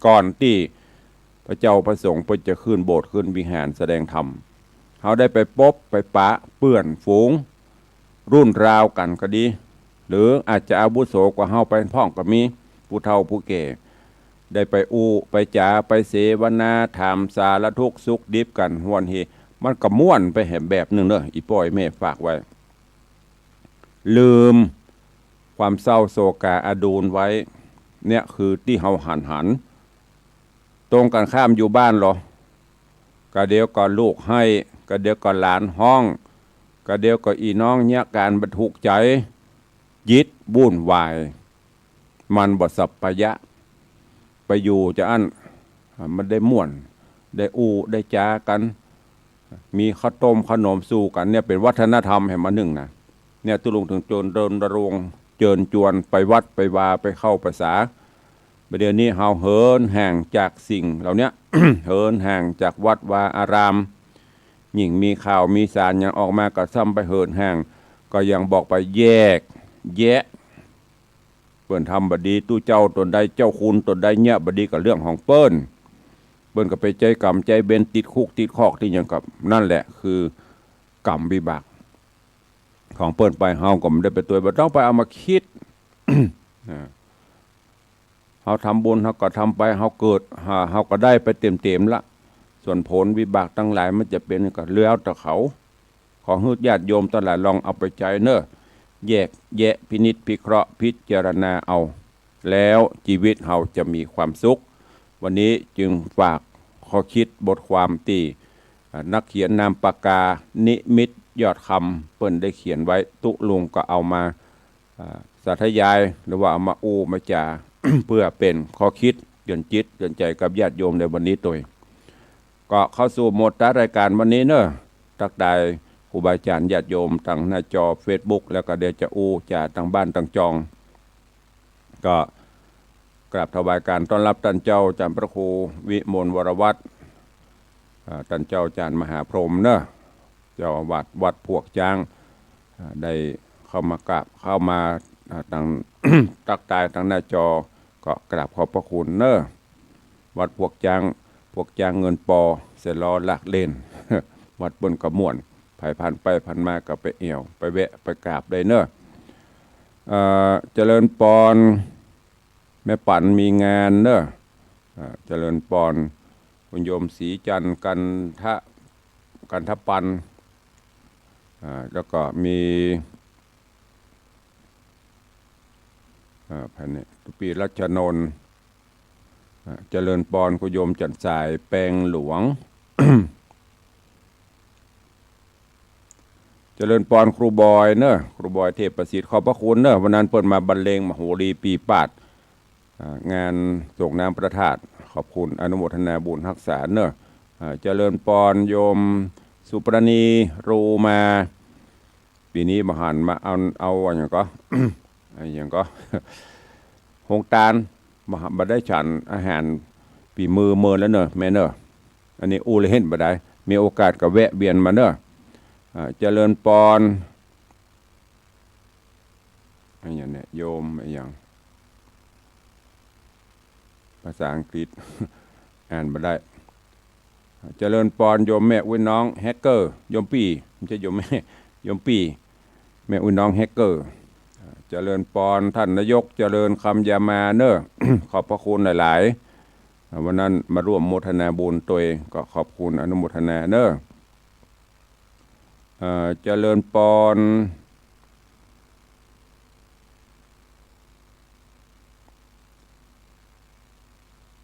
ก่อนตี้พระเจ้าพระสงฆ์เปิ้นจะขึ้นโบสถ์ขึ้นวิหารแสดงธรรม เฮาได้ไปปบไปปะเปื้อนฝูง รุ่นราวกั๋นก็ดี หรืออาจจะอาวุโสกว่าเฮาไปพ่องก็มี ผู้เฒ่าผู้แก่ ได้ไปอู้ไปจ๋า ไปเสวนา ถามสารทุกข์สุขดิบกั๋น ฮวนเฮ มันก็ม่วนไปแหมแบบนึ่งเน่อ อี่ป้ออี่แม่ฝากไว้ ลืมความเศร้าโศกาอาดูลไว้ เนี่ยคือตี้เฮาหันๆ ตรงกั๋นข้ามอยู่บ้านเหรอ กะเดี๋ยวก็ลูกไห้ กะเดี๋ยวก็หลานฮ้อง กะเดี๋ยวก็อี่น้องเยียะก๋านบ่ถูกใจ๋ จิตวุ่นวาย มันบ่สัปปายะ ไปอยู่จาอั้น อ่า มันได้ม่วน ได้อู้ ได้จ๋ากั๋น มีข้าวต้มขนมสู่กั๋น เนี่ยเป๋นวัฒนธรรมแหมนึ่งนะ เนี่ยตุ๊ลุงเถิงจวนรณรงค์เจิญจวนไปวัดไปวา ไปเข้าพรรษา บ่าเดี่ยวนี้เฮาเหินห่างจากสิ่งเหล่าเนี้ย เหินห่างจากวัดวาอาราม ยิ่งมีข่าวมีสารหยังออกมาก็ซ้ำไปเหินห่าง ก็ยังบอกไปแยกแยะ เปิ้นทำบ่ดี ตุ๊เจ้าต๋นใด เจ้าคุณต๋นใดเยียะบ่ดีก็เรื่องของเปิ้น ปิ้นก็ไปใจ๊ก๋รรมใจ๊เวร ติดคุกติดคอกตี้หยัง ก็นั่นแหละคือกรรมวิบากของเปิ้นไป เฮาก็บ่ได้ไปตวย บ่ต้องไปเอามาคิด อ่า เฮาทำบุญ เฮาก็ทำไป เฮาเกิด เฮา เฮาก็ได้ไปเต็มๆ ละ ส่วนผลวิบากตังหลายมันจะเป๋นก็แล้วแต่เขา ขอหื้อญาติโยมตังหลายลองเอาไปใจ๊เน่อ แยกแยะพินิจพิเคราะห์พิจารณาเอา แล้วจีวิตเฮาจะมีความสุข วันนี้จึงฝากข้อคิดบทความตี้ อ่า นักเขียนนามปากกา นิมิตรยอดคำ เปิ้นได้เขียนไว้ ตุ๊ลุงก็เอามา อ่า สาธยาย หรือว่าเอามาอู้มาจ๋า เปื้อเป๋นข้อคิดเตื๋อนจิตเตื๋อนใจ๋กับญาติโยมในวันนี้ตวย ก็เข้าสู่โหมดท้ายรายก๋านวันนี้เน่อ ตั๊กตายครูบาอาจ๋ารย์ญาติโยมตางหน้าจอเฟซบุ๊ก แล้วก็เดี๋ยวจะอู้จ๋าตางบ้านตางจอง ก็กราบถวายก๋านต้อนฮับต้านเจ้า อาจ๋ารย์พระครูวิมลวรวัฒน์ อ่า ต้านเจ้าอาจ๋ารย์มหาพรหมเน่อ เจ้าอาวาสวัดพวกจ๊าง อ่า ได้เข้ามากราบ เข้ามา อ่า ตาง ตั๊กตายตางหน้าจอ ก็กราบขอบพระคุณเน่อ วัดพวกจ๊าง พวกจ๊างเงินปอ เสียล้อลากเล่น วัดเปิ้นก็ม่วน ใผผ่านไปผ่านมาก็ไปแอ่ว ไปแวะ ไปกราบได้เน่อ เอ่อ เจริญปอน แม่ปั๋นมีงานเน่อ เอ่อ เจริญปอน คุณโยมศรีจันทร์ กันทะ กันทะปัน อ่า แล้วก็มี อ่า ภายใน ตุปีรัชนนท์ อ่า เจริญปอน คุณโยมจันทร์สาย แปงหลวง เจริญปอนครูบอยเน่อ ครูบอยเทพประสิทธิ์ ขอบพระคุณเน่อ วันนั้นเปิ้นมาบรรเลงมโหรีปีปาด อ่า งานส่งน้ำพระธาตุ ขอบคุณ อนุโมทนาบุญฮักษาเน่อ อ่า เจริญปอนโยมสุปรณี รูมา ปี๋นี้บ่หันมาเอา เอาอะหยังก่อ อะหยังก่อ โฮงตาน บ่หัน บ่ได้ฉันอาหารฝีมือเมินแล้วเน่อ แม่เน่อ อันนี้อู้เล่นบ่ได้ มีโอกาสก็แวะเวียนมาเน่อ อ่า เจริญปอน อะหยังเนี่ย โยมอะหยัง ภาษาอังกฤษ อ่านบ่ได้ เจริญปอนโยมแม่อุ๊ยน้องแฮกเกอร์ โยมปี้ บ่ใจ้โยมแม่ โยมปี้ แม่อุ๊ยน้องแฮกเกอร์ เจริญปอนท่านนายก เจริญคำยามาเน่อ ขอบพระคุณหลายๆ วันนั้นมาร่วมโมทนาบุญตวย ก็ขอบคุณอนุโมทนาเน่อ เอ่อ เจริญปอน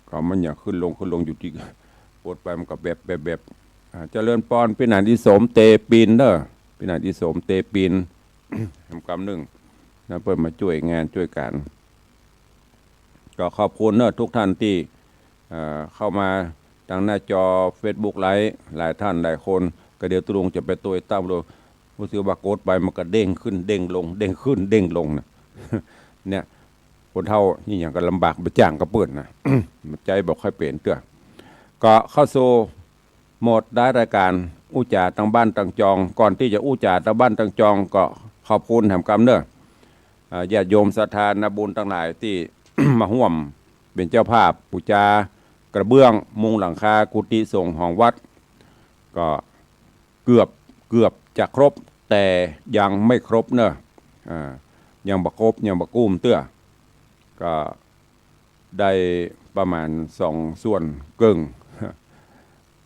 ก็มันอยากขึ้นลง ขึ้นลงอยู่ตี้ กดไปมันก็แบบ แบบ แบบ อ่า เจริญปอน ปี้หนานอีสมเตปินเน่อ ปี้หนานอีสมเตปิน แหมกำนึ่งนะ เปิ้นมาจ้วยงานจ้วยก๋าน ก็ขอบคุณเน่อทุกท่านตี้ เอ่อ เข้ามาตางหน้าจอเฟซบุ๊กไลฟ์ หลายท่านหลายคน ก็เดี๋ยวตุ๊ลุงจะไปตวยตามดู ฮู้สึกว่ากดไปมันก็เด้งขึ้นเด้งลง เด้งขึ้นเด้งลงนะ เนี่ย คนเฒ่านี่หยังก็ลำบาก บ่จ้างก็เปิ้นนะ มันใจ๊บ่ค่อยเป๋นเตื้อ ก็เข้าสู่โหมดท้ายรายก๋าน อู้จ๋าตางบ้านตางจอง ก่อนตี้จะอู้จ๋าตางบ้านตางจอง ก็ขอบคุณแหมกำเน่อ อ่า ญาติโยมศรัทธานาบุญตังหลายตี้ มาฮ่วมเป๋นเจ้าภาพปู๋จากระเบื้อง มุงหลังคากุฏิสงฆ์ของวัด ก็เกือบ เกือบจะครบ แต่ยังไม่ครบเน่อ อ่า ยังบ่ครบ ยังบ่กุ้มเตื้อ ก็ได้ประมาณสองส่วนเกิ่ง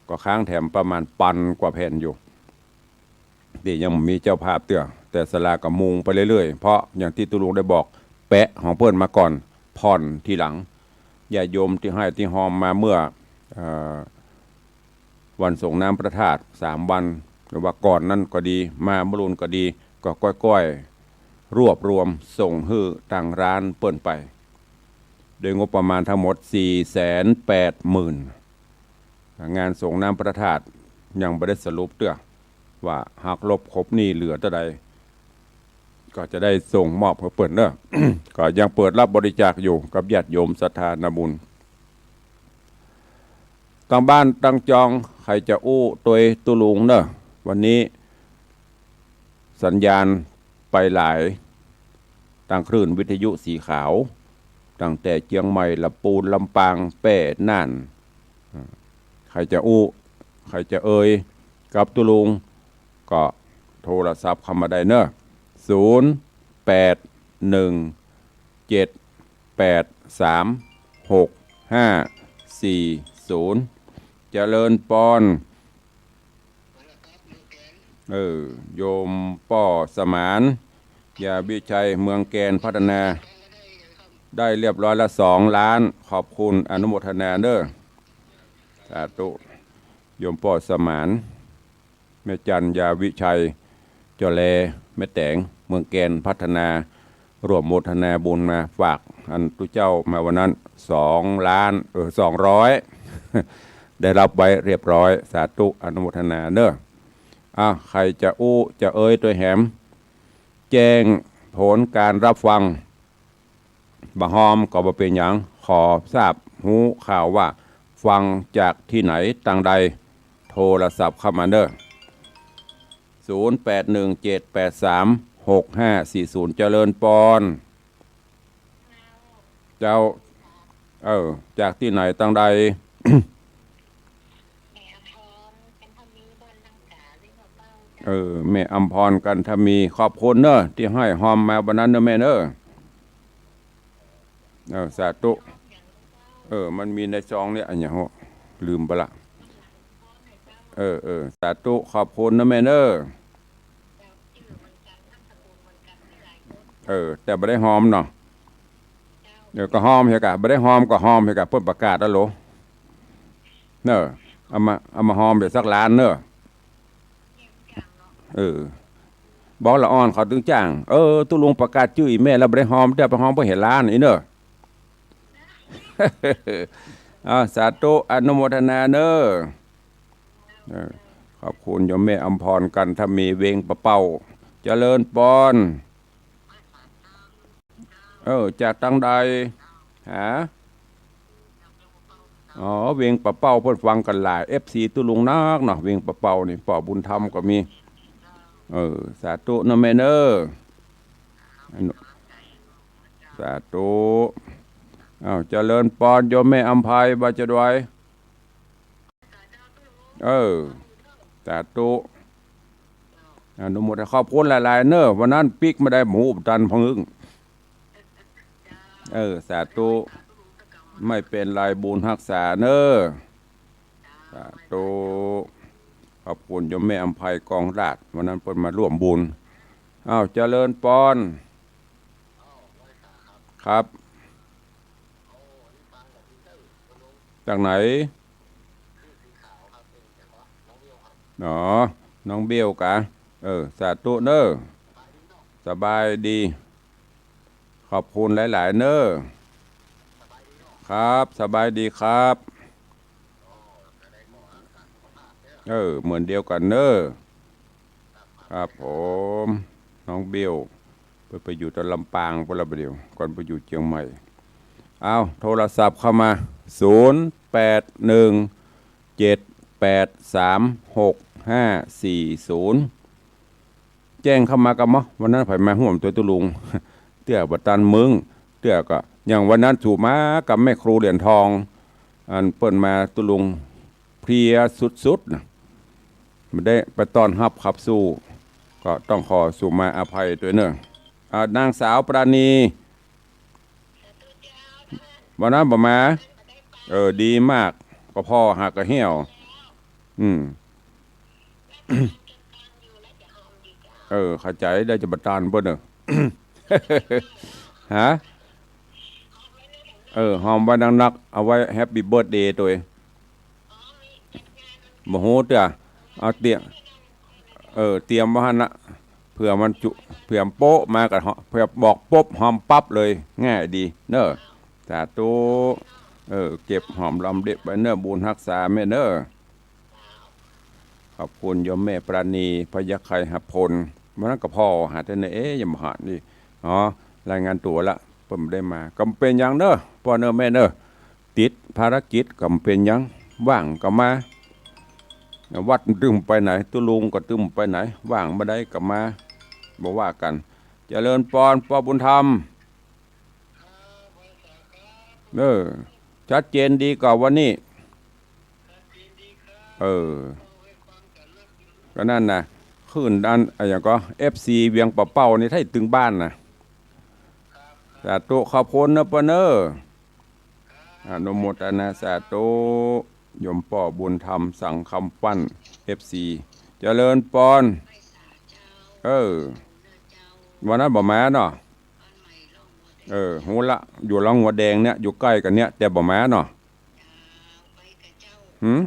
ก็ค้างแถมประมาณปันกว่าแผ่นอยู่ ตี้ยังบ่มีเจ้าภาพเตื้อ แต่ศาลาก็มุงไปเรื่อยๆ เพราะอย่างตี้ตุ๊ลุงได้บอก แปะของเปิ้นมาก่อน ผ่อนทีหลัง ญาติโยมตี้ไห้ตี้ฮอมมาเมื่อ เอ่อ วันส่งน้ำพระธาตุสามวัน หรือว่าก่อนนั้นก็ดี มาเมื่อลุนก็ดี ก็ก้อยๆ รวบรวมส่งหื้อตางร้านเปิ้นไป โดยงบประมาณทั้งหมดสี่แสนแปดหมื่น งานส่งน้ำพระธาตุยังบ่ได้สรุปเตื้อ ว่าหักลบครบหนี้เหลือเต้าใด ก็จะได้ส่งมอบหื้อเปิ้นเน่อ ก็ยังเปิดรับบริจาคอยู่กับญาติโยมศรัทธานาบุญ ตางบ้านตางจอง ใผจะอู้ตวยตุ๊ลุงเน่อ วันนี้สัญญาณไปหลาย ตางคลื่นวิทยุสีขาว ตั้งแต่เจียงใหม่ ลำปูน ลำปาง แป้ น่าน อ่า รจะอู้ ใครจะเอ่ยกับตุ๊ลุง ก็โทรศัพท์เข้ามาได้เนอะ ศูนย์ แปด หนึ่ง เจ็ด แปด สาม หก ห้า สี่ ศูนย์ เจริญปอน เออ โยมป้อสมาน ยาวิชัย เมืองแกนพัฒนา ได้เรียบร้อยละสองล้าน ขอบคุณ อนุโมทนาเด้อ สาธุ โยมป้อสมาน แม่จัน ยาวิชัย เจ้าแล แม่แต๋ง เมืองแกนพัฒนา ร่วมโมทนาบุญมาฝากอันตุ๊เจ้ามาวันนั้น สองล้าน เออ สองร้อย ได้รับไว้เรียบร้อย สาธุ อนุโมทนาเนอะ อ่ะ ใครจะอู้จะเอ่ยตวยแหม แจ้งผลการรับฟัง บ่ฮอมก็บ่เป๋นหยัง ขอทราบฮู้ข่าวว่าฟังจากตี้ไหนตังใด โทรศัพท์เข้ามาเนอะ ศูนย์ แปด หนึ่ง เจ็ด แปด สาม หก ห้า สี่ ศูนย์ เจริญปอน เจ้า เออ จากตี้ไหนตังใด เออ แม่อำพร กันทมี ขอบคุณเนอะ ตี้หื้อฮอมมาวันนั้นเนอะแม่เนอะ เออ สาธุ เออ มันมีในซองเนี่ย อะหยังเหาะ ลืมไปละ เออ เออ สาธุ ขอบคุณเนอะแม่เนอะ เออ แต่บ่ได้ฮอมเนาะ เออ ก็ฮอมเหียกะ บ่ได้ฮอมก็ฮอมเหียกะ เปิ้นประกาศแล้วโหล เนอะ เอามา เอามาฮอมเดี๋ยวสักล้านเนอะ เออ บ่ละอ่อนเขาตึงจ้าง เออ ตุ๊ลุงประกาศจื้ออี่แม่แล้วบ่ได้ฮอม เดี๋ยวไปฮอมเปิ้นเหียล้านอี้เนอะ อ่า สาธุ อนุโมทนาเนอะ เออ ขอบคุณโยมแม่อำพร กันทมี เวงปะเป้า เจริญปอน เออ จากตังใด หา อ๋อ เวงปะเป้าเปิ้นฟังกั๋นหลาย เอฟซี ตุ๊ลุงนักเนาะ เวงปะเป้านี่ ป้อบุญธรรมก็มี เออ สาธุเนอะแม่เนอะ อนุ สาธุ อ้าว เจริญปอนโยมแม่อำไพ บ่าจะดวย เออ สาธุ อนุโมทนา ขอบคุณหลายๆ เนอะ วันนั้นปิ๊กมาได้หมูตันผึ้ง เออ สาธุ ไม่เป๋นไร บุญฮักษาเนอะ สาธุ ขอบคุณโยมแม่อำไพ กองราช วันนั้นเปิ้นมาร่วมบุญ อ้าว เจริญปอน ครับ จากไหน อ๋อ น้องเบลกะ เออ สาธุเนอะ สบายดี ขอบคุณหลายๆ เนอะ ครับ สบายดีครับ เออ เหมือนเดียวกั๋นเนอะ ครับผม น้องเบล เปิ้นไปอยู่ตางลำปาง เปิ้นละบ่าเดี่ยว ก่อนไปอยู่เจียงใหม่ เอา โทรศัพท์เข้ามา ศูนย์ แปด หนึ่ง เจ็ด แปด สาม หก ห้า สี่ ศูนย์ แจ้งเข้ามาก่ะเมาะ วันนั้นใผมาฮ่วมตวยตุ๊ลุง เตื้อบ่ตันมึ้ง เตื้อก็ อย่างวันนั้นสูมากับแม่ครูเหรียญทอง อันเปิ้นมาตุ๊ลุงเพลียสุดๆ นะ บ่ได้ไปต้อนฮับขับสู้ ก็ต้องขอสูมาอภัยตวยเนอะ อ่า นางสาวปราณี วันนั้นบ่มา เออ ดีมาก ก็ผ่อหากกะเหี่ยว อืม เออ เข้าใจ๋ ได้จะบ่ตันเปิ้นเนอะ ฮะ เออ ฮอมไว้นักๆ เอาไว้แฮปปี้เบิร์ธเดย์ตวย บ่ฮู้เตื้อ เอาเตรียม เออ เตรียมไว้หั้นนะ เผื่อมันจุ เผื่อโป๊ะมาก็ เผื่อบอกปุ๊บ ฮอมปั๊บเลย ง่ายดี เนอะ สาธุ เออ เก็บหอมรอมริบไว้เนอะ บุญฮักษาแม่เนอะ ขอบคุณโยมแม่ปราณี พยัคฆไคหพล วันนั้นก็ผ่อหาแต่เนอะ เอ๊ะ ยังบ่หันนี่ อ๋อ รายงานตั๋วละ เปิ้นบ่ได้มา ก็บ่เป๋นหยังเนอะ ป้อเนอะแม่เนอะ ติดภารกิจก็บ่เป๋นหยัง ว่างก็มา วัดตึงไปไหน ตุ๊ลุงก็ตึงไปไหน ว่างบ่ได้ก็มา บ่ว่ากั๋น เจริญปอน ป้อบุญธรรม เออ ชัดเจนดีกว่าวันนี้ ชัดเจนดี เออ ก็นั่นน่ะ คลื่นอัน อะหยังก็ เอฟซี เวียงป่าเป้านี่ ถ้าตึงบ้านน่ะ สาธุ ขอบคุณเนอะป้อเนอะ อนุโมทนาสาธุ โยมป้อบุญธรรม สังคำปั้น เอฟซี เจริญปอน เออ วันนั้นบ่มาเนาะ เออ ฮู้ละ อยู่ร่องหัวแดงเนี่ย อยู่ใก้กั๋นเนี่ย แต่บ่มาเนาะ หืม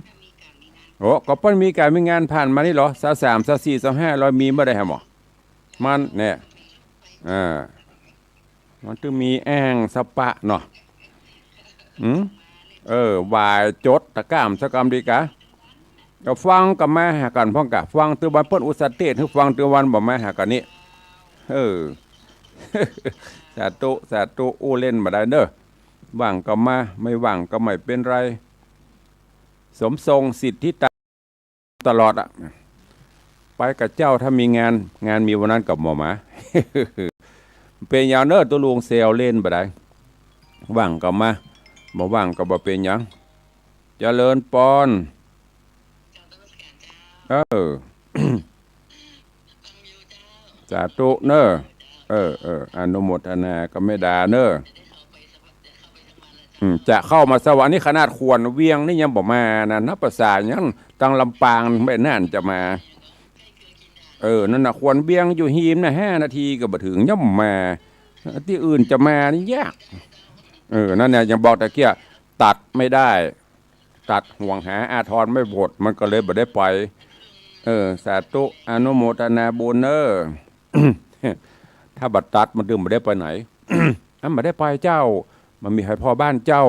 โอ้ ก็เปิ้นมีก๋านมีงานผ่านมานี่เหรอ ซาวสาม ซาวสี่ ซาวห้า ลอยมีบ่ได้แหมหมอ มันเนี่ย อ่า มันต้องมีแอ่งสะปะเนาะ หืม เออ หวายจดตะก้ามสะกำดีกา ก็ฟังก็มาหากั๋นพ่องกา ฟังตึงวันเปิ้นอุตส่าห์เตศน์ หื้อฟังตึงวันบ่มาหากั๋นนี่ เออ สาธุ สาธุ อู้เล่นบ่ได้เนอะ ว่างก็มา ไม่ว่างก็ไม่เป็นไร สมทรงสิทธิตา ตลอดอะ ไปกับเจ้า ถ้ามีงาน งานมีวันนั้นก็บ่มา เป๋นหยังเนอะ ตุ๊ลุงแซวเล่นบ่ได้ ว่างก็มา บ่ว่างก็บ่เป๋นหยัง เจริญปอน เออ สาธุเนอะ เออ เออ อนุโมทนากับแม่ดาเนอะ อืม จะเข้ามาสวรรค์ นี่ขนาดขวัญเวียงนี่ยังบ่มานะ นับประสาหยัง ตังลำปางไปน่านจะมา เออ นั่นน่ะ ขวัญเวียงอยู่ฮีมน่ะ ห้านาทีก็บ่เถิง ยังบ่มา ตี้อื่นจะมานี่ยาก เออ นั่นเนี่ย ยังบอกตะเกียะ ตัดไม่ได้ ตัดห่วงหาอาทรไม่หมด มันก็เลยบ่ได้ไป เออ สาธุ อนุโมทนาบุญเนอะ ถ้าบ่ตัดมันตึงบ่ได้ไปไหน อันบ่ได้ไปเจ้า มันมีใผผ่อบ้านเจ้า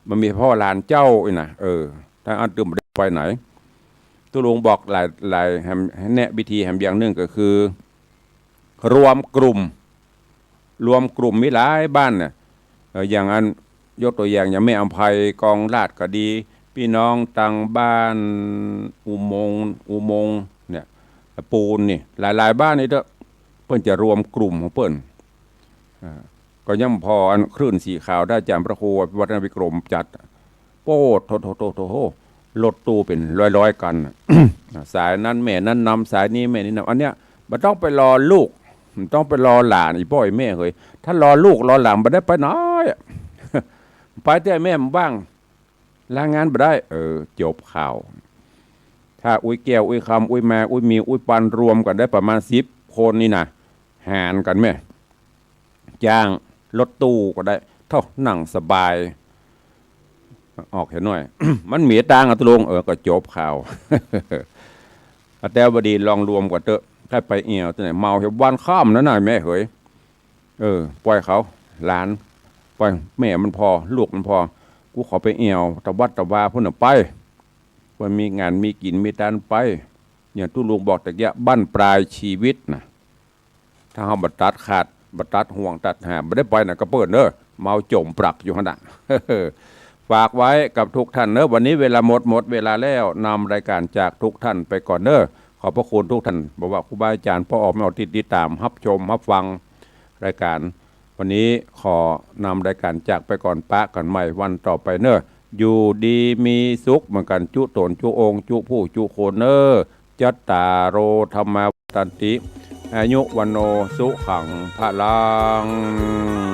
มันมีใผผ่อหลานเจ้าอี้นะ เออ ถ้าอันตึงบ่ได้ไปไหน ตุ๊ลุงบอกหลาย หลาย แหม แนะวิธีแหมอย่างนึ่งก็คือ รวมกลุ่ม รวมกลุ่มมีหลายบ้านเนี่ย เออ อย่างอัน ยกตัวอย่าง อย่างแม่อำไพ กองลาดก็ดี ปี้น้องตังบ้านอุโมงค์ อุโมงค์เนี่ย ปูนนี่ หลายๆ บ้านนี่เต๊อะ เปิ้นจะรวมกลุ่มของเปิ้น อ่า ก็ยังผ่ออันคลื่นสีขาวได้ อาจ๋ารย์พระครูวัฒนวิกรมจัด โป๊ด โถ โถ โถ โถ โห รถตู้เป๋นร้อยๆ คันน่ะ สายนั้นแม่นั้นนำ สายนี้แม่นี้นำ อันเนี้ย บ่ต้องไปรอลูก บ่ต้องไปรอหลาน อี่ป้ออี่แม่เหย ถ้ารอลูกรอหลานบ่ได้ไปไหนอะ ไปแต่แม่บ่ว่าง ลางานบ่ได้ เออ จบข่าว ถ้าอุ้ยแก้ว อุ้ยคำ อุ้ยแม อุ้ยมี อุ้ยปัน รวมกั๋นได้ประมาณสิบคนนี่นะ หารกั๋นแม่ จ้างรถตู้ก็ได้ เต้า นั่งสบาย ออกเหียหน้อย มันเหียตังค์อะตุ๊ลุง เออ ก็จบข่าว อาแต้วบดีลองรวมกั๋นเต๊อะ ใค่ไปแอ่วตี้ไหน เมาเหียวันค่ำนั้นน่ะแม่เหย เออ ป่อยเขา หลาน ป่อยแม่มันผ่อ ลูกมันผ่อ กูขอไปแอ่วตะวัดตะวาปู๊นน่ะ ไป ว่ามีงานมีกิ๋นมีตานไป อย่างตุ๊ลุงบอกตะเกียะ บั้นปลายชีวิตน่ะ ถ้าเฮาบ่ตัดขาด บ่ตัดห่วงตัดหา บ่ได้ไปไหนก็เปิ้นเนอะ เมาจ๋มปลักอยู่หั้นน่ะ ฝากไว้กับทุกท่านเนอะ วันนี้เวลาหมด หมดเวลาแล้ว นำรายการจากทุกท่านไปก่อนเนอะ ขอบพระคุณทุกท่าน บ่ว่าครูบาอาจ๋ารย์ ป้อออกแม่ออกตี้ติดต๋าม ฮับชม ฮับฟังรายการ วันนี้ขอนำรายการจากไปก่อน ปะกั๋นใหม่วันต่อไปเนอะ อยู่ดีมีสุขเหมือนกั๋น จุ๊ต๋นจุ๊องค์ จุ๊ผู้จุ๊คนเนอะ จัตตาโร ธัมมา วัฑฒันติ อายุ วัณโณ สุขัง พลัง